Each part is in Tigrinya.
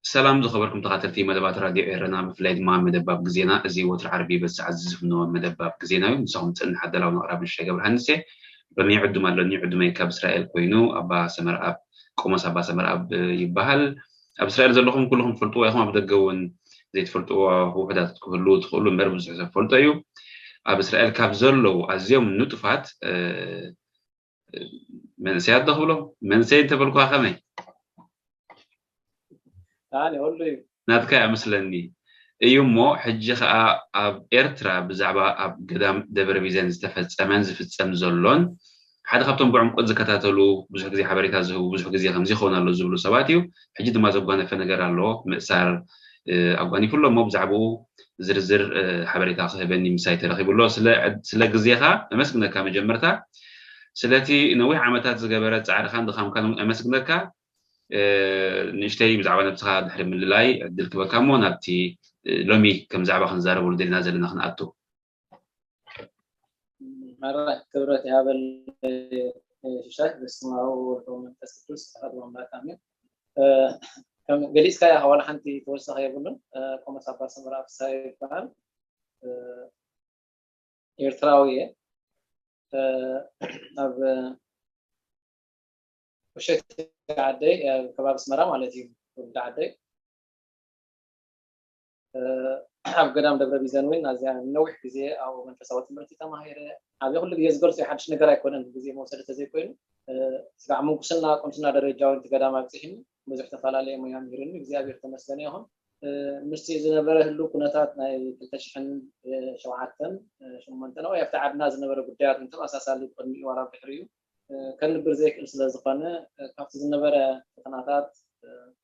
ሰላም ዝኸበርኩም ተኻተልቲ መደባት ራድዮ ኤረና፣ ብፍላይ ድማ መደባብ ግዜና፣ እዚ ወትሪ ዓርቢ በዚ ሰዓት ዝዝፍኖ መደባብ ግዜና እዩ። ንስኹም ጽንሕ ኣዳላውን ኣቕራብን ሽሻይ ገብረሃንስ እየ። ሎሚ ዕዱም ኣለኒ። ዕዱመይ ካብ እስራኤል ኮይኑ ኣባ ሰመርኣብ፣ ቆሞስ ኣባ ሰመርኣብ ይበሃል። ኣብ እስራኤል ዘለኹም ኩልኹም ትፈልጥዎ ኢኹም፣ ኣብ ደገ እውን ዘይትፈልጥዎ ውሑዳት ክህልዉ ትኽእሉ እምበር ብዙሕ ሰብ ፈልጦ እዩ። ኣብ እስራኤል ካብ ዘለዉ ኣዝዮም ንጡፋት መንእሰያት ዶ ክብሎም? መንእሰይ እንተበልኳ ከመይ? ኣነ ወሉ እዩ። ናትካ እያ መስለኒ። እዩ እሞ ሕጂ ኸኣ ኣብ ኤርትራ ብዛዕባ ኣብ ገዳም ደብረ ቢዘን ዝተፈጸመን ዝፍጸም ዘሎን ሓደ ካብቶም ብዕምቆት ዝከታተሉ ብዙሕ ግዜ ሓበሬታ ዝህቡ ብዙሕ ግዜ ከምዚ ይኸውን ኣሎ ዝብሉ ሰባት እዩ። ሕጂ ድማ ዘጓነፈ ነገር ኣሎ ምእሳር ኣጓኒፉ ኣሎ እሞ ብዛዕባኡ ዝርዝር ሓበሬታ ክህበኒ ምሳይ ተረኺቡ ኣሎ። ስለ ግዜኻ ኣመስግነካ መጀመርታ ስለቲ ነዊሕ ዓመታት ዝገበረ ጻዕርኻን ድኻምካን እውን ኣመስግነካ። ንእሽተይ ብዛዕባ ነብስኻ ድሕሪ ምልላይ ዕድል ክበካ እሞ ናብቲ ሎሚ ከም ዛዕባ ክንዛረበሉ ደሊና ዘለና ክንኣቱ። መራሕ ክብረት ይሃበል ሽሻይ በስመ ኣብ ወወልድ ወመንፈስ ቅዱስ ኣሐዱ ኣምላክ ኣሜን። ከም ገሊጽካያ ዋላ ሓንቲ ተወሳኺ የብሉን። ቆሞስ ኣባ ሰመራ ፍስሃ ይበሃል። ኤርትራዊ እየ። ኣብ ውሸጢ ዓደይ ኣብ ከባቢ ኣስመራ ማለት እዩ ትውልዲ ዓደይ። ኣብ ገዳም ደብረ ቢዘን እውን ኣዝያ ነዊሕ ግዜ ኣብኡ መንፈሳዊ ትምህርቲ ተማሂረ። ኣብዚ ኩሉ ግዜ ዝገልጾ ሓድሽ ነገር ኣይኮነን፣ ግዜ መውሰዲ ተዘይኮይኑ ስጋዕ ምንኩስና ቁምስና ደረጃ እውን እቲ ገዳም ኣብፂሕኒ ብዙሕ ተፈላለየ ሞያ ምሂርኒ እግዚኣብሔር ተመስገነ ይኹን። ምስቲ ዝነበረ ህሉ ኩነታት ናይ ክልተ ሽሕን ሸውዓተን ሸሞንተን ወይ ኣብቲ ዓድና ዝነበረ ጉዳያት እውን ተመሳሳሊ ብቅድሚኡ ዋላ ብድሕሪኡ ከንብር ዘይክእል ስለ ዝኾነ ካብቲ ዝነበረ ፈተናታት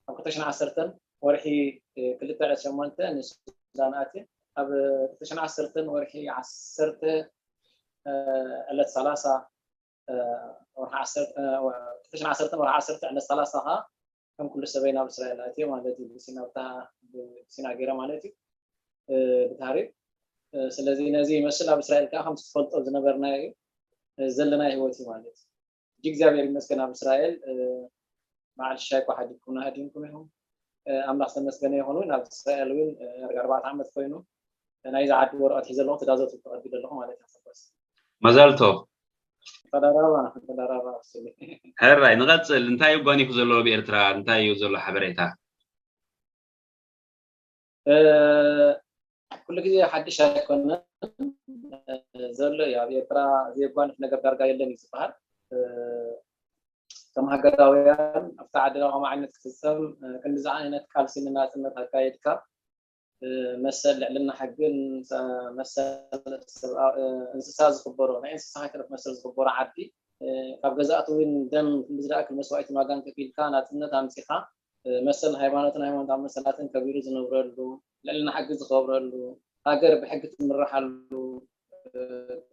ኣብ ክልተ ሽሕን ዓሰርተን ወርሒ ክልተ ዕለት ሸሞንተ ንሱዳን ኣትየ ኣብ ክልተ ሽሕን ዓሰርተን ወርሒ ዓሰርተ ዕለት ሰላሳ ወርሒ ዓሰርተ ወርሒ ዓሰርተ ዕለት ሰላሳ ከዓ ከም ኩሉ ሰበይ ናብ እስራኤል ኣትየ ማለት እዩ። ብሲና ብታ ብሲና ገይረ ማለት እዩ ብታሪክ። ስለዚ ነዚ ይመስል ኣብ እስራኤል ከዓ ከምቲ ትፈልጦ ዝነበርናዮ እዩ ዘለና ህይወት እዩ ማለት እዩ። እጅ እግዚኣብሔር ይመስገን ኣብ እስራኤል በዓል ሽሻይ እኳ ሓዲግኩምና ሃዲምኩም ኢኹም። ኣምላኽ ዝተመስገነ ይኹን እውን ኣብ እስራኤል እውን ኣርባዕተ ዓመት ኮይኑ ናይዚ ዓዲ ወረቐት ሒዘ ኣለኹ ትዳዘቱ ተቐቢለ ኣለኹ ማለት እዩ። ሓጎስ መዛልቶ ተዳራባ ተዳራባ ስሊ ሕራይ ንቐጽል እንታይ እዩ ጓኒፉ ዘሎ ብኤርትራ እንታይ እዩ ዘሎ ሓበሬታ ኩሉ ግዜ ሓድሽ ኣይኮነን ዘሎ እዩ ኣብ ኤርትራ ዘየጓንፍ ነገር ዳርጋ የለን እዩ ዝበሃል ከም ሃገራውያን ኣብቲ ዓድና ከምኡ ዓይነት ክፍፀም ክንዲዚ ዓይነት ቃልሲ ንናፅነት ኣካየድካ መሰል ልዕልና ሕግን መሰል እንስሳ ዝኽበሮ ናይ እንስሳ ከይተረፍ መሰል ዝኽበሮ ዓዲ ካብ ገዛእቲ እውን ደም ክንዲ ዝለኣክል መስዋዕትን ዋጋን ከፊልካ ናፅነት ኣምፂኻ መሰል ሃይማኖትን ሃይማኖታዊ መሰላትን ከቢሩ ዝነብረሉ ልዕልና ሕጊ ዝኸብረሉ ሃገር ብሕጊ ትምርሓሉ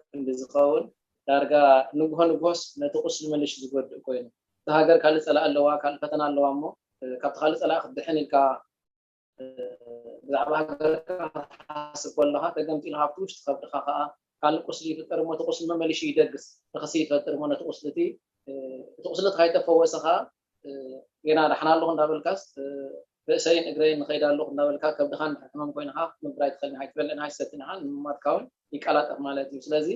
ክንዲ ዝኸውን ዳርጋ ንግሆ ንግሆስ ነቲ ቁስሊ መሊሹ ዝጎድእ ኮይኑ እታ ሃገር ካልእ ፀላእ ኣለዋ ካልእ ፈተና ኣለዋ እሞ ካብቲ ካልእ ፀላእ ክትድሕን ኢልካ ብዛዕባ ሃገርካ ክትሓስብ ከለኻ ተገምጢሉ ካብቲ ውሽጢ ከብድኻ ከዓ ካልእ ቁስሊ ይፍጠር እሞ እቲ ቁስሊ መመሊሹ ይደግስ እቲ ክሲ ይፈጥር እሞ ነቲ ቁስሊ እቲ እቲ ቁስሊ እቲ ካይተፈወሰ ከዓ ጌና ዳሕና ኣለኹ እንዳበልካስ ርእሰይን እግረይን ንኸይድ ኣለኹ እንዳበልካ ከብድኻ እንድሕር ሕመም ኮይንኻ ክትነብር ኣይትኽእልን ኢኻ ኣይትበልዕን ኢኻ ኣይትሰትን ኢኻ ንምማትካ እውን ይቀላጠፍ ማለት እዩ ስለዚ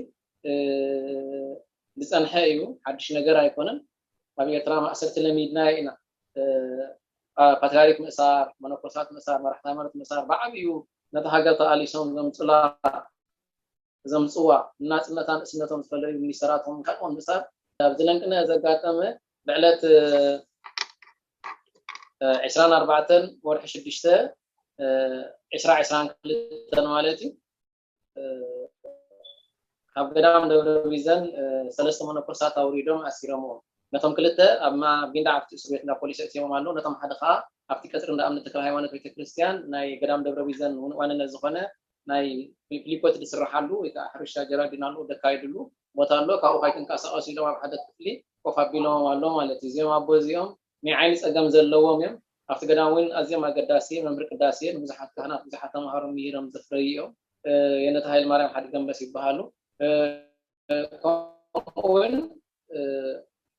ዝፀንሐ እዩ ሓድሽ ነገር ኣይኮነን ኣብ ኤርትራ ማእሰርቲ ለሚድናዮ ኢና ፓትሪያሪክ ምእሳር መነኮሳት ምእሳር መራሕቲ ሃይማኖት ምእሳር ብዓብዩ ነቲ ሃገር ተቓሊሶም ዘምፅላ ዘምፅዋ ንናፅነታ ንእስነቶም ዝፈለዩ ሚኒስተራቶም ካልኦን ምእሳር ኣብዚ ለንቅነ ዘጋጠመ ብዕለት ዕስራን ኣርባዕተን ወርሒ ሽዱሽተ ዕስራ ዕስራን ክልተን ማለት እዩ ካብ ገዳም ደብረ ቢዘን ሰለስተ መነኮሳት ኣውሪዶም ኣሲሮምዎም። ነቶም ክልተ ኣብ ጊንዳዕ ኣብቲ እስር ቤት እንዳ ፖሊስ ኣእትዮምዎም ኣለዉ። ነቶም ሓደ ከዓ ኣብቲ ቀፅሪ እንዳ እምነት ተክለ ሃይማኖት ቤተክርስትያን ናይ ገዳም ደብረ ቢዘን ዋንነት ዝኾነ ናይ ፊሊፖት ዝስርሓሉ ወይ ከዓ ሕርሻ ጀራዲን ኣለዉ፣ ደካይድሉ ቦታ ኣሎ። ካብኡ ካይትንቀሳቀሱ ኢሎም ኣብ ሓደ ክፍሊ ኮፍ ኣቢሎምዎም ኣለዉ ማለት እዩ። እዚኦም ኣቦ እዚኦም ናይ ዓይኒ ፀገም ዘለዎም እዮም። ኣብቲ ገዳም እውን ኣዝዮም ኣገዳሲ መምህር ቅዳሴ ንብዙሓት ካህናት ብዙሓት ተምሃሮ ምሂሮም ዘፍረዩ እዮም። የነታ ሃይለ ማርያም ሓድገንበስ ይበሃሉ። ከምኡ እውን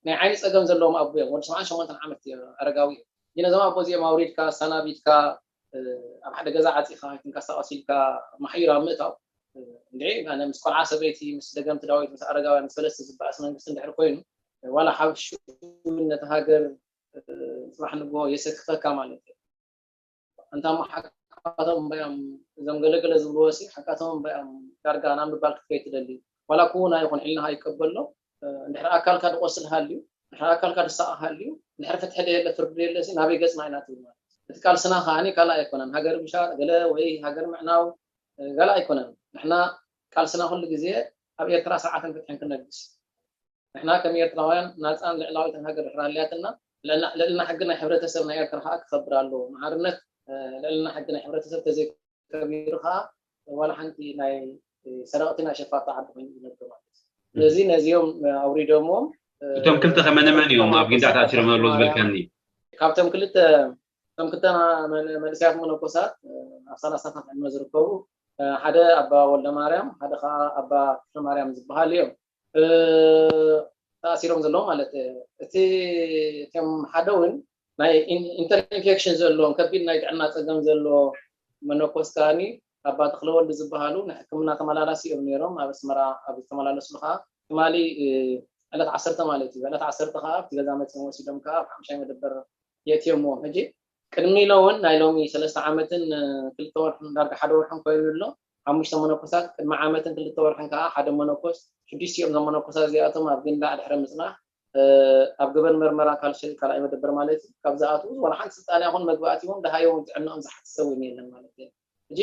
ናይ ዓይኒ ፀገም ዘለዎም ኣቦ እዮም። ወዲ ሰብዓን ሸሞንተን ዓመት እዮም፣ ኣረጋዊ እዮም። ግን እዞም ኣቦ እዚኦም ኣውሪድካ ኣሰናቢትካ ኣብ ሓደ ገዛ ዓፂኻ ትንቀሳቀስ ኢልካ ማሕዩር ኣብ ምእታው እንድዒ ኣነ ምስ ቆልዓ ሰበይቲ ምስ ደገምቲ ዳዊት ምስ ኣረጋውያን ምስ ፈለስቲ ዝበኣስ መንግስቲ እንድሕር ኮይኑ ዋላ ሓብሹ ነቲ ሃገር ፅባሕ ንግሆ የሰክፈካ ማለት እዩ። እንታ ሓቃቶም እምበኣም እዞም ገለገለ ዝብልዎ ሲ ሓቃቶም እምበኣም ዳርጋ ናብ ምባል ክትከይ ትደሊ ዋላ ክውና ይኹን ሕልናኻ ይቀበሎ። እንድሕር ኣካልካ ድቆስል ሃልዩ እንድሕር ኣካልካ ድሳቕ ሃልዩ እንድሕር ፍትሒ ደየለ ፍርዲ ደየለ ሲ ናበይ ገፅና ኢና ትብል ማለት እቲ ቃልስና ከዓኒ ካልእ ኣይኮነን ሃገር ምሻጥ ገለ ወይ ሃገር ምዕናው ገለ ኣይኮነን። ንሕና ቃልስና ኩሉ ግዜ ኣብ ኤርትራ ስርዓትን ፍትሕን ክነግስ ንሕና ከም ኤርትራውያን ናፃን ልዕላዊትን ሃገር ድሕር ኣልያትና ልዕልና ሕጊ ናይ ሕብረተሰብ ናይ ኤርትራ ከዓ ክኸብር ኣለዎ። መሓርነት ልዕልና ሕጊ ናይ ሕብረተሰብ ተዘይከቢሩ ከዓ ዋላ ሓንቲ ናይ ሰረቕቲ ናይ ሸፋቱ ዓዲ ኮይኑ ዝነብር ማለት እዩ። ስለዚ ነዚኦም ኣውሪዶምዎም እቶም ክልተ ከመነመን እዮም ኣብ ጊንዳዕ ተኣሲሮም ዘለዉ ዝበልካኒ? ካብቶም ክልተ እቶም ክልተ መንእሰያት መነኮሳት ኣብ ሰላሳታት ዕድመ ዝርከቡ ሓደ ኣባ ወልደ ማርያም ሓደ ከዓ ኣባ ክፍለ ማርያም ዝበሃል እዮም። ተኣሲሮም ዘለዉ ማለት እቲ እቶም ሓደ እውን ናይ ኢንተር ኢንፌክሽን ዘለዎም ከቢድ ናይ ጥዕና ፀገም ዘለዎ መነኮስ ከዓኒ ኣባ ተክለወልድ ዝበሃሉ ንሕክምና ተመላላሲ እዮም ነይሮም ኣብ ኣስመራ ኣብ ዝተመላለስሉ ከዓ ትማሊ ዕለት ዓሰርተ ማለት እዩ ዕለት ዓሰርተ ከዓ ኣብቲ ገዛ መፅኦም ወሲዶም ከዓ ኣብ ሓምሻይ መደበር የእትዮምዎም ሕጂ ቅድሚ ኢሎ እውን ናይ ሎሚ ሰለስተ ዓመትን ክልተ ወርሕን ዳርጋ ሓደ ወርሕን ኮይኑ ኣሎ ሓሙሽተ መነኮሳት ቅድሚ ዓመትን ክልተ ወርሕን ከዓ ሓደ መነኮስ ሽዱሽቲኦም ዞም መነኮሳት እዚኣቶም ኣብ ግንዳዕ ድሕሪ ምፅናሕ ኣብ ገበን መርመራ ካልሸሪ ካልኣይ መደበር ማለት እዩ ካብ ዝኣትዉ ዋላ ሓንቲ ስልጣን ይኹን መግባእቲ እውን ደሃዮም ጥዕንኦም ዝሓት ሰብ እውን የለን ማለት እዩ ሕጂ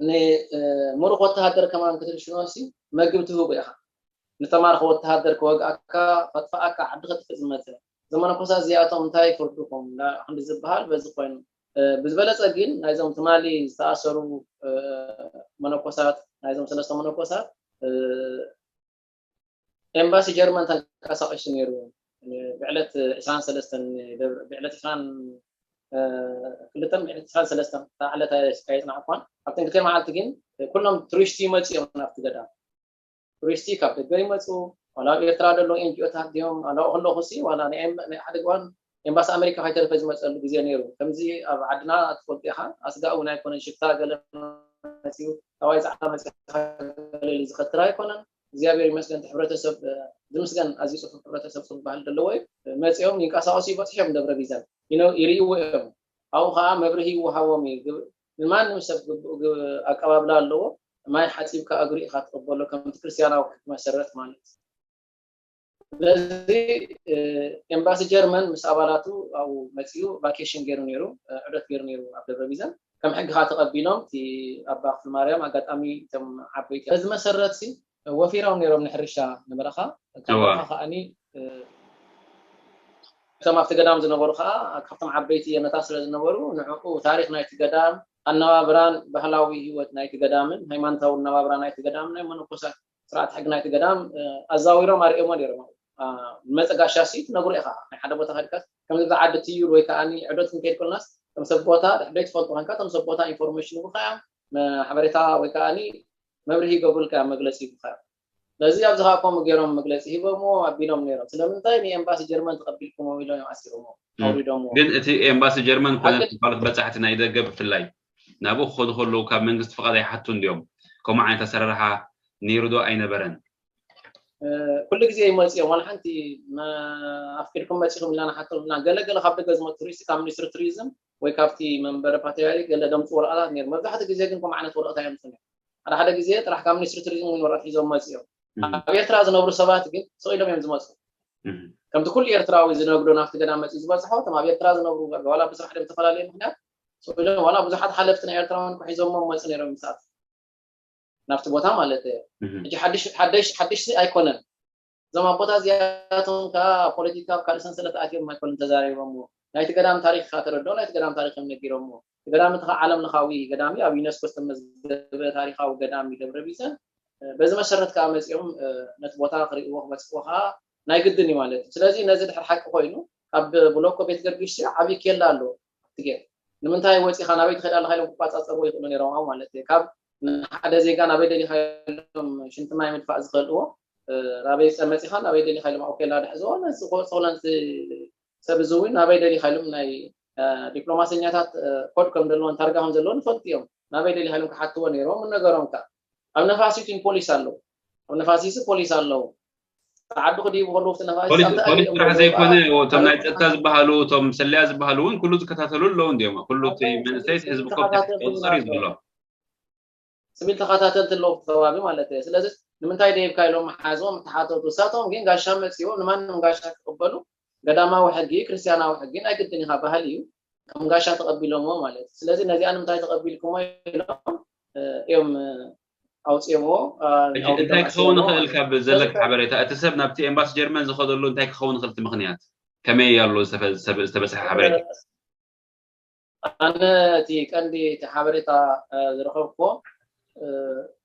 ንምሩኽ ወተሃደር ከማን ክትልሽኖ ሲ መግቢ ትህቦ ኢኻ ንተማርኸ ወተሃደር ክወግኣካ ከጥፍኣካ ዓዲ ከጥፍእ ዝመፀ እዞም መነኮሳት እዚኣቶም እንታይ ፍርድኩም ክንዲ ዝበሃል በዚ ኮይኑ ብዝበለፀ ግን ናይዞም ትማሊ ዝተኣሰሩ መነኮሳት ናይዞም ሰለስተ መነኮሳት ኤምባሲ ጀርመን ተንቀሳቂሱ ነይሩ ብዕለት ዕስራን ሰለስተን ብዕለት ዕስራን ክልተን ብዕለት ዕስራን ሰለስተን ዕለት ኣየፅናዕኳን ኣብተን ክልተ መዓልቲ ግን ኩሎም ቱሪስት ይመፁ እዮም ናብቲ ገዳም ቱሪስቲ ካብ ደገ ይመፁ ዋላ ኣብ ኤርትራ ዘሎ ኤንጂኦታት ድዮም ኣላኡ ከለኹ ሲ ዋላ ናይ ሓደ ግዋን ኤምባሲ ኣሜሪካ ከይተረፈ ዝመፀሉ ግዜ ነይሩ ከምዚ ኣብ ዓድና ትፈልጡ ኢኻ ኣስጋእ እውን ኣይኮነን ሽፍታ ገለ መፅኡ ካባይ ፃዕዳ መፅኡ ዝኸትር ኣይኮነን እግዚኣብሔር ይመስገን እቲ ሕብረተሰብ ዝምስገን ኣዝዩ ፅፉፍ ሕብረተሰብ ፅቡቅ ባህሊ ዘለዎ እዩ መፅኦም ይንቀሳቀሱ ይበፅሑ እዮም ደብረ ቢዘን ይርይዎ እዮም ኣብኡ ከዓ መብርሂ ይወሃቦም እዩ ንማንም ሰብ ኣቀባብላ ኣለዎ ማይ ሓፂብካ እግሩ ኢካ ትቅበሎ ከምቲ ክርስትያናዊ ክመሰረት ማለት ስለዚ ኤምባሲ ጀርመን ምስ ኣባላቱ ኣብኡ መፂኡ ቫኬሽን ገይሩ ነይሩ ዕደት ገይሩ ነይሩ ኣብ ደብረ ቢዘን ከም ሕግኻ ተቐቢሎም እቲ ኣባ ክፍሊ ማርያም ኣጋጣሚ እቶም ዓበይቲ በዚ መሰረት ሲ ወፊሮም ነይሮም ንሕርሻ ንበረኻ ካብ በረኻ ከዓኒ እቶም ኣብቲ ገዳም ዝነበሩ ከዓ ካብቶም ዓበይቲ የነታ ስለ ዝነበሩ ንዕኡ ታሪክ ናይቲ ገዳም ኣነባብራን ባህላዊ ህይወት ናይቲ ገዳምን ሃይማኖታዊ ኣነባብራ ናይቲ ገዳም ናይ መነኮሳት ስርዓት ሕጊ ናይቲ ገዳም ኣዛዊሮም ኣርእዮሞ ነይሮም ንመፀ ጋሻ ሲ ትነግሮ ኢኻ ናይ ሓደ ቦታ ከድካስ ከምዚ ብዛ ዓዲ ትዩል ወይ ከዓ ዕዶት ክንከይድ ኮልናስ ከም ሰብ ቦታ ድሕደይ ትፈልጡ ኮንካ ከም ሰብ ቦታ ኢንፎርሜሽን ይብካ እዮም ሓበሬታ ወይ ከዓ መብርሂ ይገብሩልካ እዮም መግለፂ ይብካ እዮም ስለዚ ኣብዚ ከዓ ከምኡ ገይሮም መግለፂ ሂቦሞ ኣቢሎም ነይሮም ስለምንታይ ንኤምባሲ ጀርመን ተቀቢልኩሞ ኢሎም እዮም ኣሲሮሞ ኣውሪዶሞ ግን እቲ ኤምባሲ ጀርመን ኮነ ማለት በፃሕቲ ናይ ደገ ብፍላይ ናብኡ ክኸዱ ከለዉ ካብ መንግስቲ ፍቃድ ኣይሓቱን ድዮም ከምኡ ዓይነት ኣሰራርሓ ነይሩ ዶ ኣይነበረን ኩሉ ግዜ ይመፅኦም ዋላ ሓንቲ ኣፍቂድኩም መፂኹም ኢልና ንሓቶም ኢና ገለገለ ካብ ደገ ዝመፁ ቱሪስት ካብ ሚኒስትሪ ቱሪዝም ወይ ካብቲ መንበረ ፓትርያርክ ገለ ደምፁ ወረቐታት ነይሩ መብዛሕትኡ ግዜ ግን ከምኡ ዓይነት ወረቐት ኣየምፁን እዮም ሓደ ሓደ ግዜ ጥራሕ ካብ ሚኒስትሪ ቱሪዝም እውን ወረቐት ሒዞም መፅኦም ኣብ ኤርትራ ዝነብሩ ሰባት ግን ስቕ ኢሎም እዮም ዝመፁ ከምቲ ኩሉ ኤርትራዊ ዝነግዶ ናብቲ ገዳም መፅኡ ዝበፅሖ እቶም ኣብ ኤርትራ ዝነብሩ ዋላ ብስራሕ ድም ዝተፈላለዩ ምክንያት ስቕ ኢሎም ዋላ ብዙሓት ሓለፍቲ ናይ ኤርትራውያን ክሒዞሞ መፁ ነይሮም ይምሳት ናብቲ ቦታ ማለት እዩ። ሕጂ ሓድሽ ሓድሽ ሓድሽ ኣይኮነን። እዞም ኣቦታት እዚኣቶም ከዓ ፖለቲካ ኣብ ካልእ ሰንሰለት ኣትዮም ኣይኮኑን ተዛሪቦምዎ። ናይቲ ገዳም ታሪክ ከዓ ተረድኦ፣ ናይቲ ገዳም ታሪክ እዮም ነጊሮምዎ። እቲ ገዳም እቲ ከዓ ዓለም ለኻዊ ገዳም እዩ፣ ኣብ ዩኔስኮ ዝተመዝገበ ታሪካዊ ገዳም እዩ ደብረ ቢዘን። በዚ መሰረት ከዓ መፂኦም ነቲ ቦታ ክርእይዎ ክበፅሕዎ ከዓ ናይ ግድን እዩ ማለት እዩ። ስለዚ ነዚ ድሕር ሓቂ ኮይኑ ኣብ ብሎኮ ቤት ገርጊሽ ዓብዪ ኬላ ኣሎ ኣብቲ ጌት። ንምንታይ ወፂኻ ናበይ ትኸድ ኣለኻ ኢሎም ክቋፃፀርዎ ይኽእሉ ነይሮም ማለት እዩ። ካብ ሓደ ዜጋ ናበይ ደሊኻ ኢሎም ሽንቲ ማይ ምድፋእ ዝኽእልዎ ናበይ መፂኻ ናበይ ደሊኻ ኢሎም ኣብ ኬላ ድሕዝዎ ነዚ ቆፅለን ሰብ እዚ እውን ናበይ ደሊኻ ኢሎም ናይ ዲፕሎማሰኛታት ኮድ ከም ዘለዎን ታርጋ ከም ዘለዎን ይፈልጡ እዮም። ናበይ ደሊኻ ኢሎም ክሓትዎ ነይሮም ምነገሮም ከ ኣብ ነፋሲት ፖሊስ ኣለዉ። ኣብ ነፋሲት ፖሊስ ኣለዉ። ዓዱ ክድይቡ ከለዉ ኣብቲ ነፋሲት ፖሊስ ጥራሕ ዘይኮነ እቶም ናይ ፀጥታ ዝበሃሉ እቶም ሰለያ ዝበሃሉ እውን ኩሉ ዝከታተሉ ኣለዉ እንዲዮም። ኩሉ እቲ መንእሰይ ህዝቢ ኮንቴክስት እዩ ዘሎ። ስቢል ተኸታተልቲ ኣለዉ ኣብቲ ከባቢ ማለት እየ። ስለዚ ንምንታይ ደይብካ ኢሎም ሓዝቦም ተሓተቱ። እሳቶም ግን ጋሻ መፂዎም ንማንም ጋሻ ክቕበሉ ገዳማዊ ሕጊ ክርስቲያናዊ ሕጊ ናይ ግድን ኢኻ ባህል እዩ። ከም ጋሻ ተቐቢሎምዎ ማለት እዩ። ስለዚ ነዚኣ ንምንታይ ተቐቢልኩሞ ኢሎም እዮም ኣውፅኦምዎ። እንታይ ክኸውን ይኽእል ካብ ዘለካ ሓበሬታ እቲ ሰብ ናብቲ ኤምባሲ ጀርመን ዝኸደሉ እንታይ ክኸውን ይኽእል እቲ ምኽንያት ከመይ ኣሎ ዝተበፅሐ ሓበሬታ? ኣነ እቲ ቀንዲ እቲ ሓበሬታ ዝረኸብኩዎ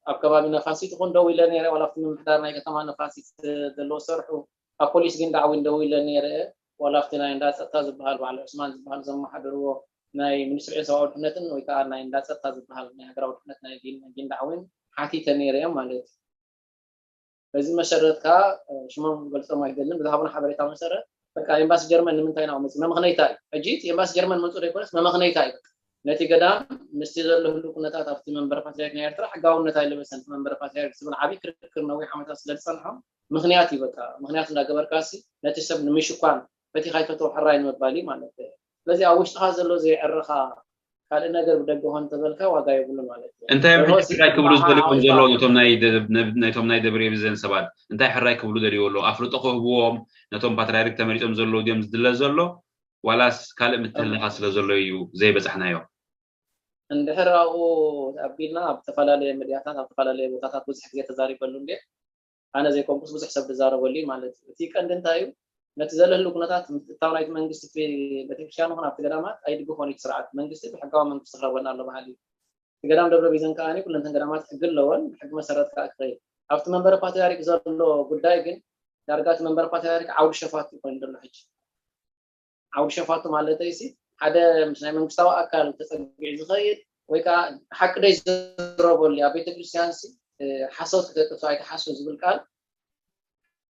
ኣብ ከባቢ ነፋሲት ይኹን ደው ኢለ ነይረ ዋላ ኣብቲ ምምሕዳር ናይ ከተማ ነፋሲት ዘለዎ ዝሰርሑ ኣብ ፖሊስ ጊንዳዕ እውን ደው ኢለ ነይረ ዋላ ኣብቲ ናይ እንዳ ፀጥታ ዝበሃል በዓል ዑስማን ዝበሃል ዘመሓደርዎ ናይ ሚኒስትሪ ሰብኣዊ ድሕነትን ወይ ከዓ ናይ እንዳ ፀጥታ ዝበሃል ናይ ሃገራዊ ድሕነት ናይ ጊንዳዕ እውን ሓቲተ ነይረ እዮም ማለት እዩ። በዚ መሰረት ከዓ ሽሞም ክገልፆም ኣይደልን ብዝሃቡና ሓበሬታ መሰረት በቃ ኤምባሲ ጀርመን ንምንታይ ናብኡ መፅኡ መምኽነይታ እዩ። ሕጂ እቲ ኤምባሲ ጀርመን መፅኡ ዘይኮነስ መመኽነይታ እዩ። በቃ ነቲ ገዳም ምስቲ ዘሎ ህሉ ኩነታት ኣብቲ መንበረ ፓትርያርክ ናይ ኤርትራ ሕጋውነት ኣይለበሰን እቲ መንበረ ፓትርያርክ ዝብል ዓብዪ ክርክር ነዊሕ ዓመታት ስለ ዝፀንሖም ምኽንያት እዩ። በቃ ምኽንያት እንዳገበርካሲ ነቲ ሰብ ንምሽኳን ፈቲኻ ይፈተው ሕራይ ንምባል እዩ ማለት እዩ። ስለዚ ኣብ ውሽጥኻ ዘሎ ዘይዕርኻ ካልእ ነገር ብደገ ኾን ተበልካ ዋጋ የብሉ ማለት እዩ። እንታይ ሕራይ ክብሉ ዝደልዎም ዘለዉ ነቶም ናይ ደብረ ቢዘን ሰባት እንታይ ሕራይ ክብሉ ደልዎ ኣለዉ ኣፍልጦ ክህብዎም ነቶም ፓትርያርክ ተመሪፆም ዘለዉ ድዮም ዝድለ ዘሎ ዋላስ ካልእ ምትህልኻ ስለ ዘሎ እዩ ዘይበፃሕናዮ? እንድሕር ኣብኡ ኣቢልና ኣብ ዝተፈላለየ ሚድያታት ኣብ ዝተፈላለየ ቦታታት ብዙሕ ግዜ ተዛሪበሉ እንዴ ኣነ ዘይኮንኩስ ብዙሕ ሰብ ዝዛረበሉ እዩ ማለት እዩ። እቲ ቀንዲ እንታይ እዩ ነቲ ዘለህሉ ኩነታት ምትእትታው ናይቲ መንግስቲ እቲ ቤተክርስትያን ይኹን ኣብቲ ገዳማት ኣይድግፎን እዩ እቲ ስርዓት። መንግስቲ ብሕጋዊ መንግስቲ ክረክበና ኣሎ በሃሊ እዩ። እቲ ገዳም ደብረ ቢዘን ከኣ ኩለንተን ገዳማት ሕጊ ኣለወን ብሕጊ መሰረት ከኣ ክኸይድ ኣብቲ መንበረ ፓትርያርክ ዘሎ ጉዳይ ግን ዳርጋ እቲ መንበረ ፓትርያርክ ዓውዲ ሸፋቱ ኮይኑ ዘሎ ሕጂ ዓውዲ ሸፋቱ ማለተይ ሲ ሓደ ምስ ናይ መንግስታዊ ኣካል ተፀጊዑ ዝኸይድ ወይ ከዓ ሓቂ ደይ ዝረበሉ ኣብ ቤተክርስትያን ሲ ሓሶት ክተጥፍ ኣይተሓሱ ዝብል ቃል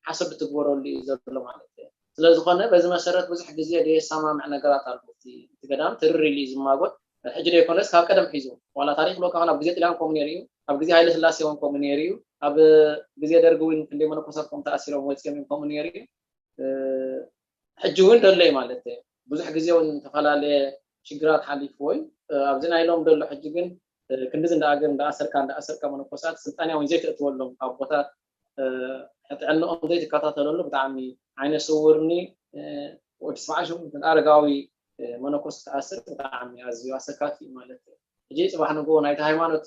ሓሶት ትግበረሉ እዩ ዘሎ ማለት እዩ። ስለዝኾነ በዚ መሰረት ብዙሕ ግዜ ደየሰማምዕ ነገራት ኣሎ። እቲ ገዳም ትርር ኢሉ እዩ ዝማጎት። ሕጂ ደይኮነስ ካብ ቀደም ሒዙ ዋላ ታሪክ ብሎካ ኣብ ግዜ ጥልያን ከምኡ ነይሩ እዩ። ኣብ ግዜ ሃይለ ስላሴ እውን ከምኡ ነይሩ እዩ። ኣብ ግዜ ደርጊ እውን ክንደይ መነኮሳት ከም ተኣሲሮም ወፂኦም እዮም ከምኡ ነይሩ እዩ። ሕጂ እውን ደሎ ማለት ብዙሕ ግዜ እውን ዝተፈላለየ ሽግራት ሓሊፍዎ እዩ። ኣብዚ ናይ ሎም ደሎ ሕጂ ግን ክንድዚ እንዳኣገር እንዳኣሰርካ እንዳኣሰርካ መነኮሳት ስልጣንያ እውን ዘይተእትወሎም ኣቦታት ሕጥዕንኦም ዘይትከታተለሉ ብጣዕሚ ዓይነ ስውርኒ ወዲ ስብዓሽ ኣረጋዊ መነኮስ ትኣስር ብጣዕሚ ኣዝዩ ኣሰካፊ ማለት እዩ። ሕጂ ፅባሕ ንግሆ ናይቲ ሃይማኖት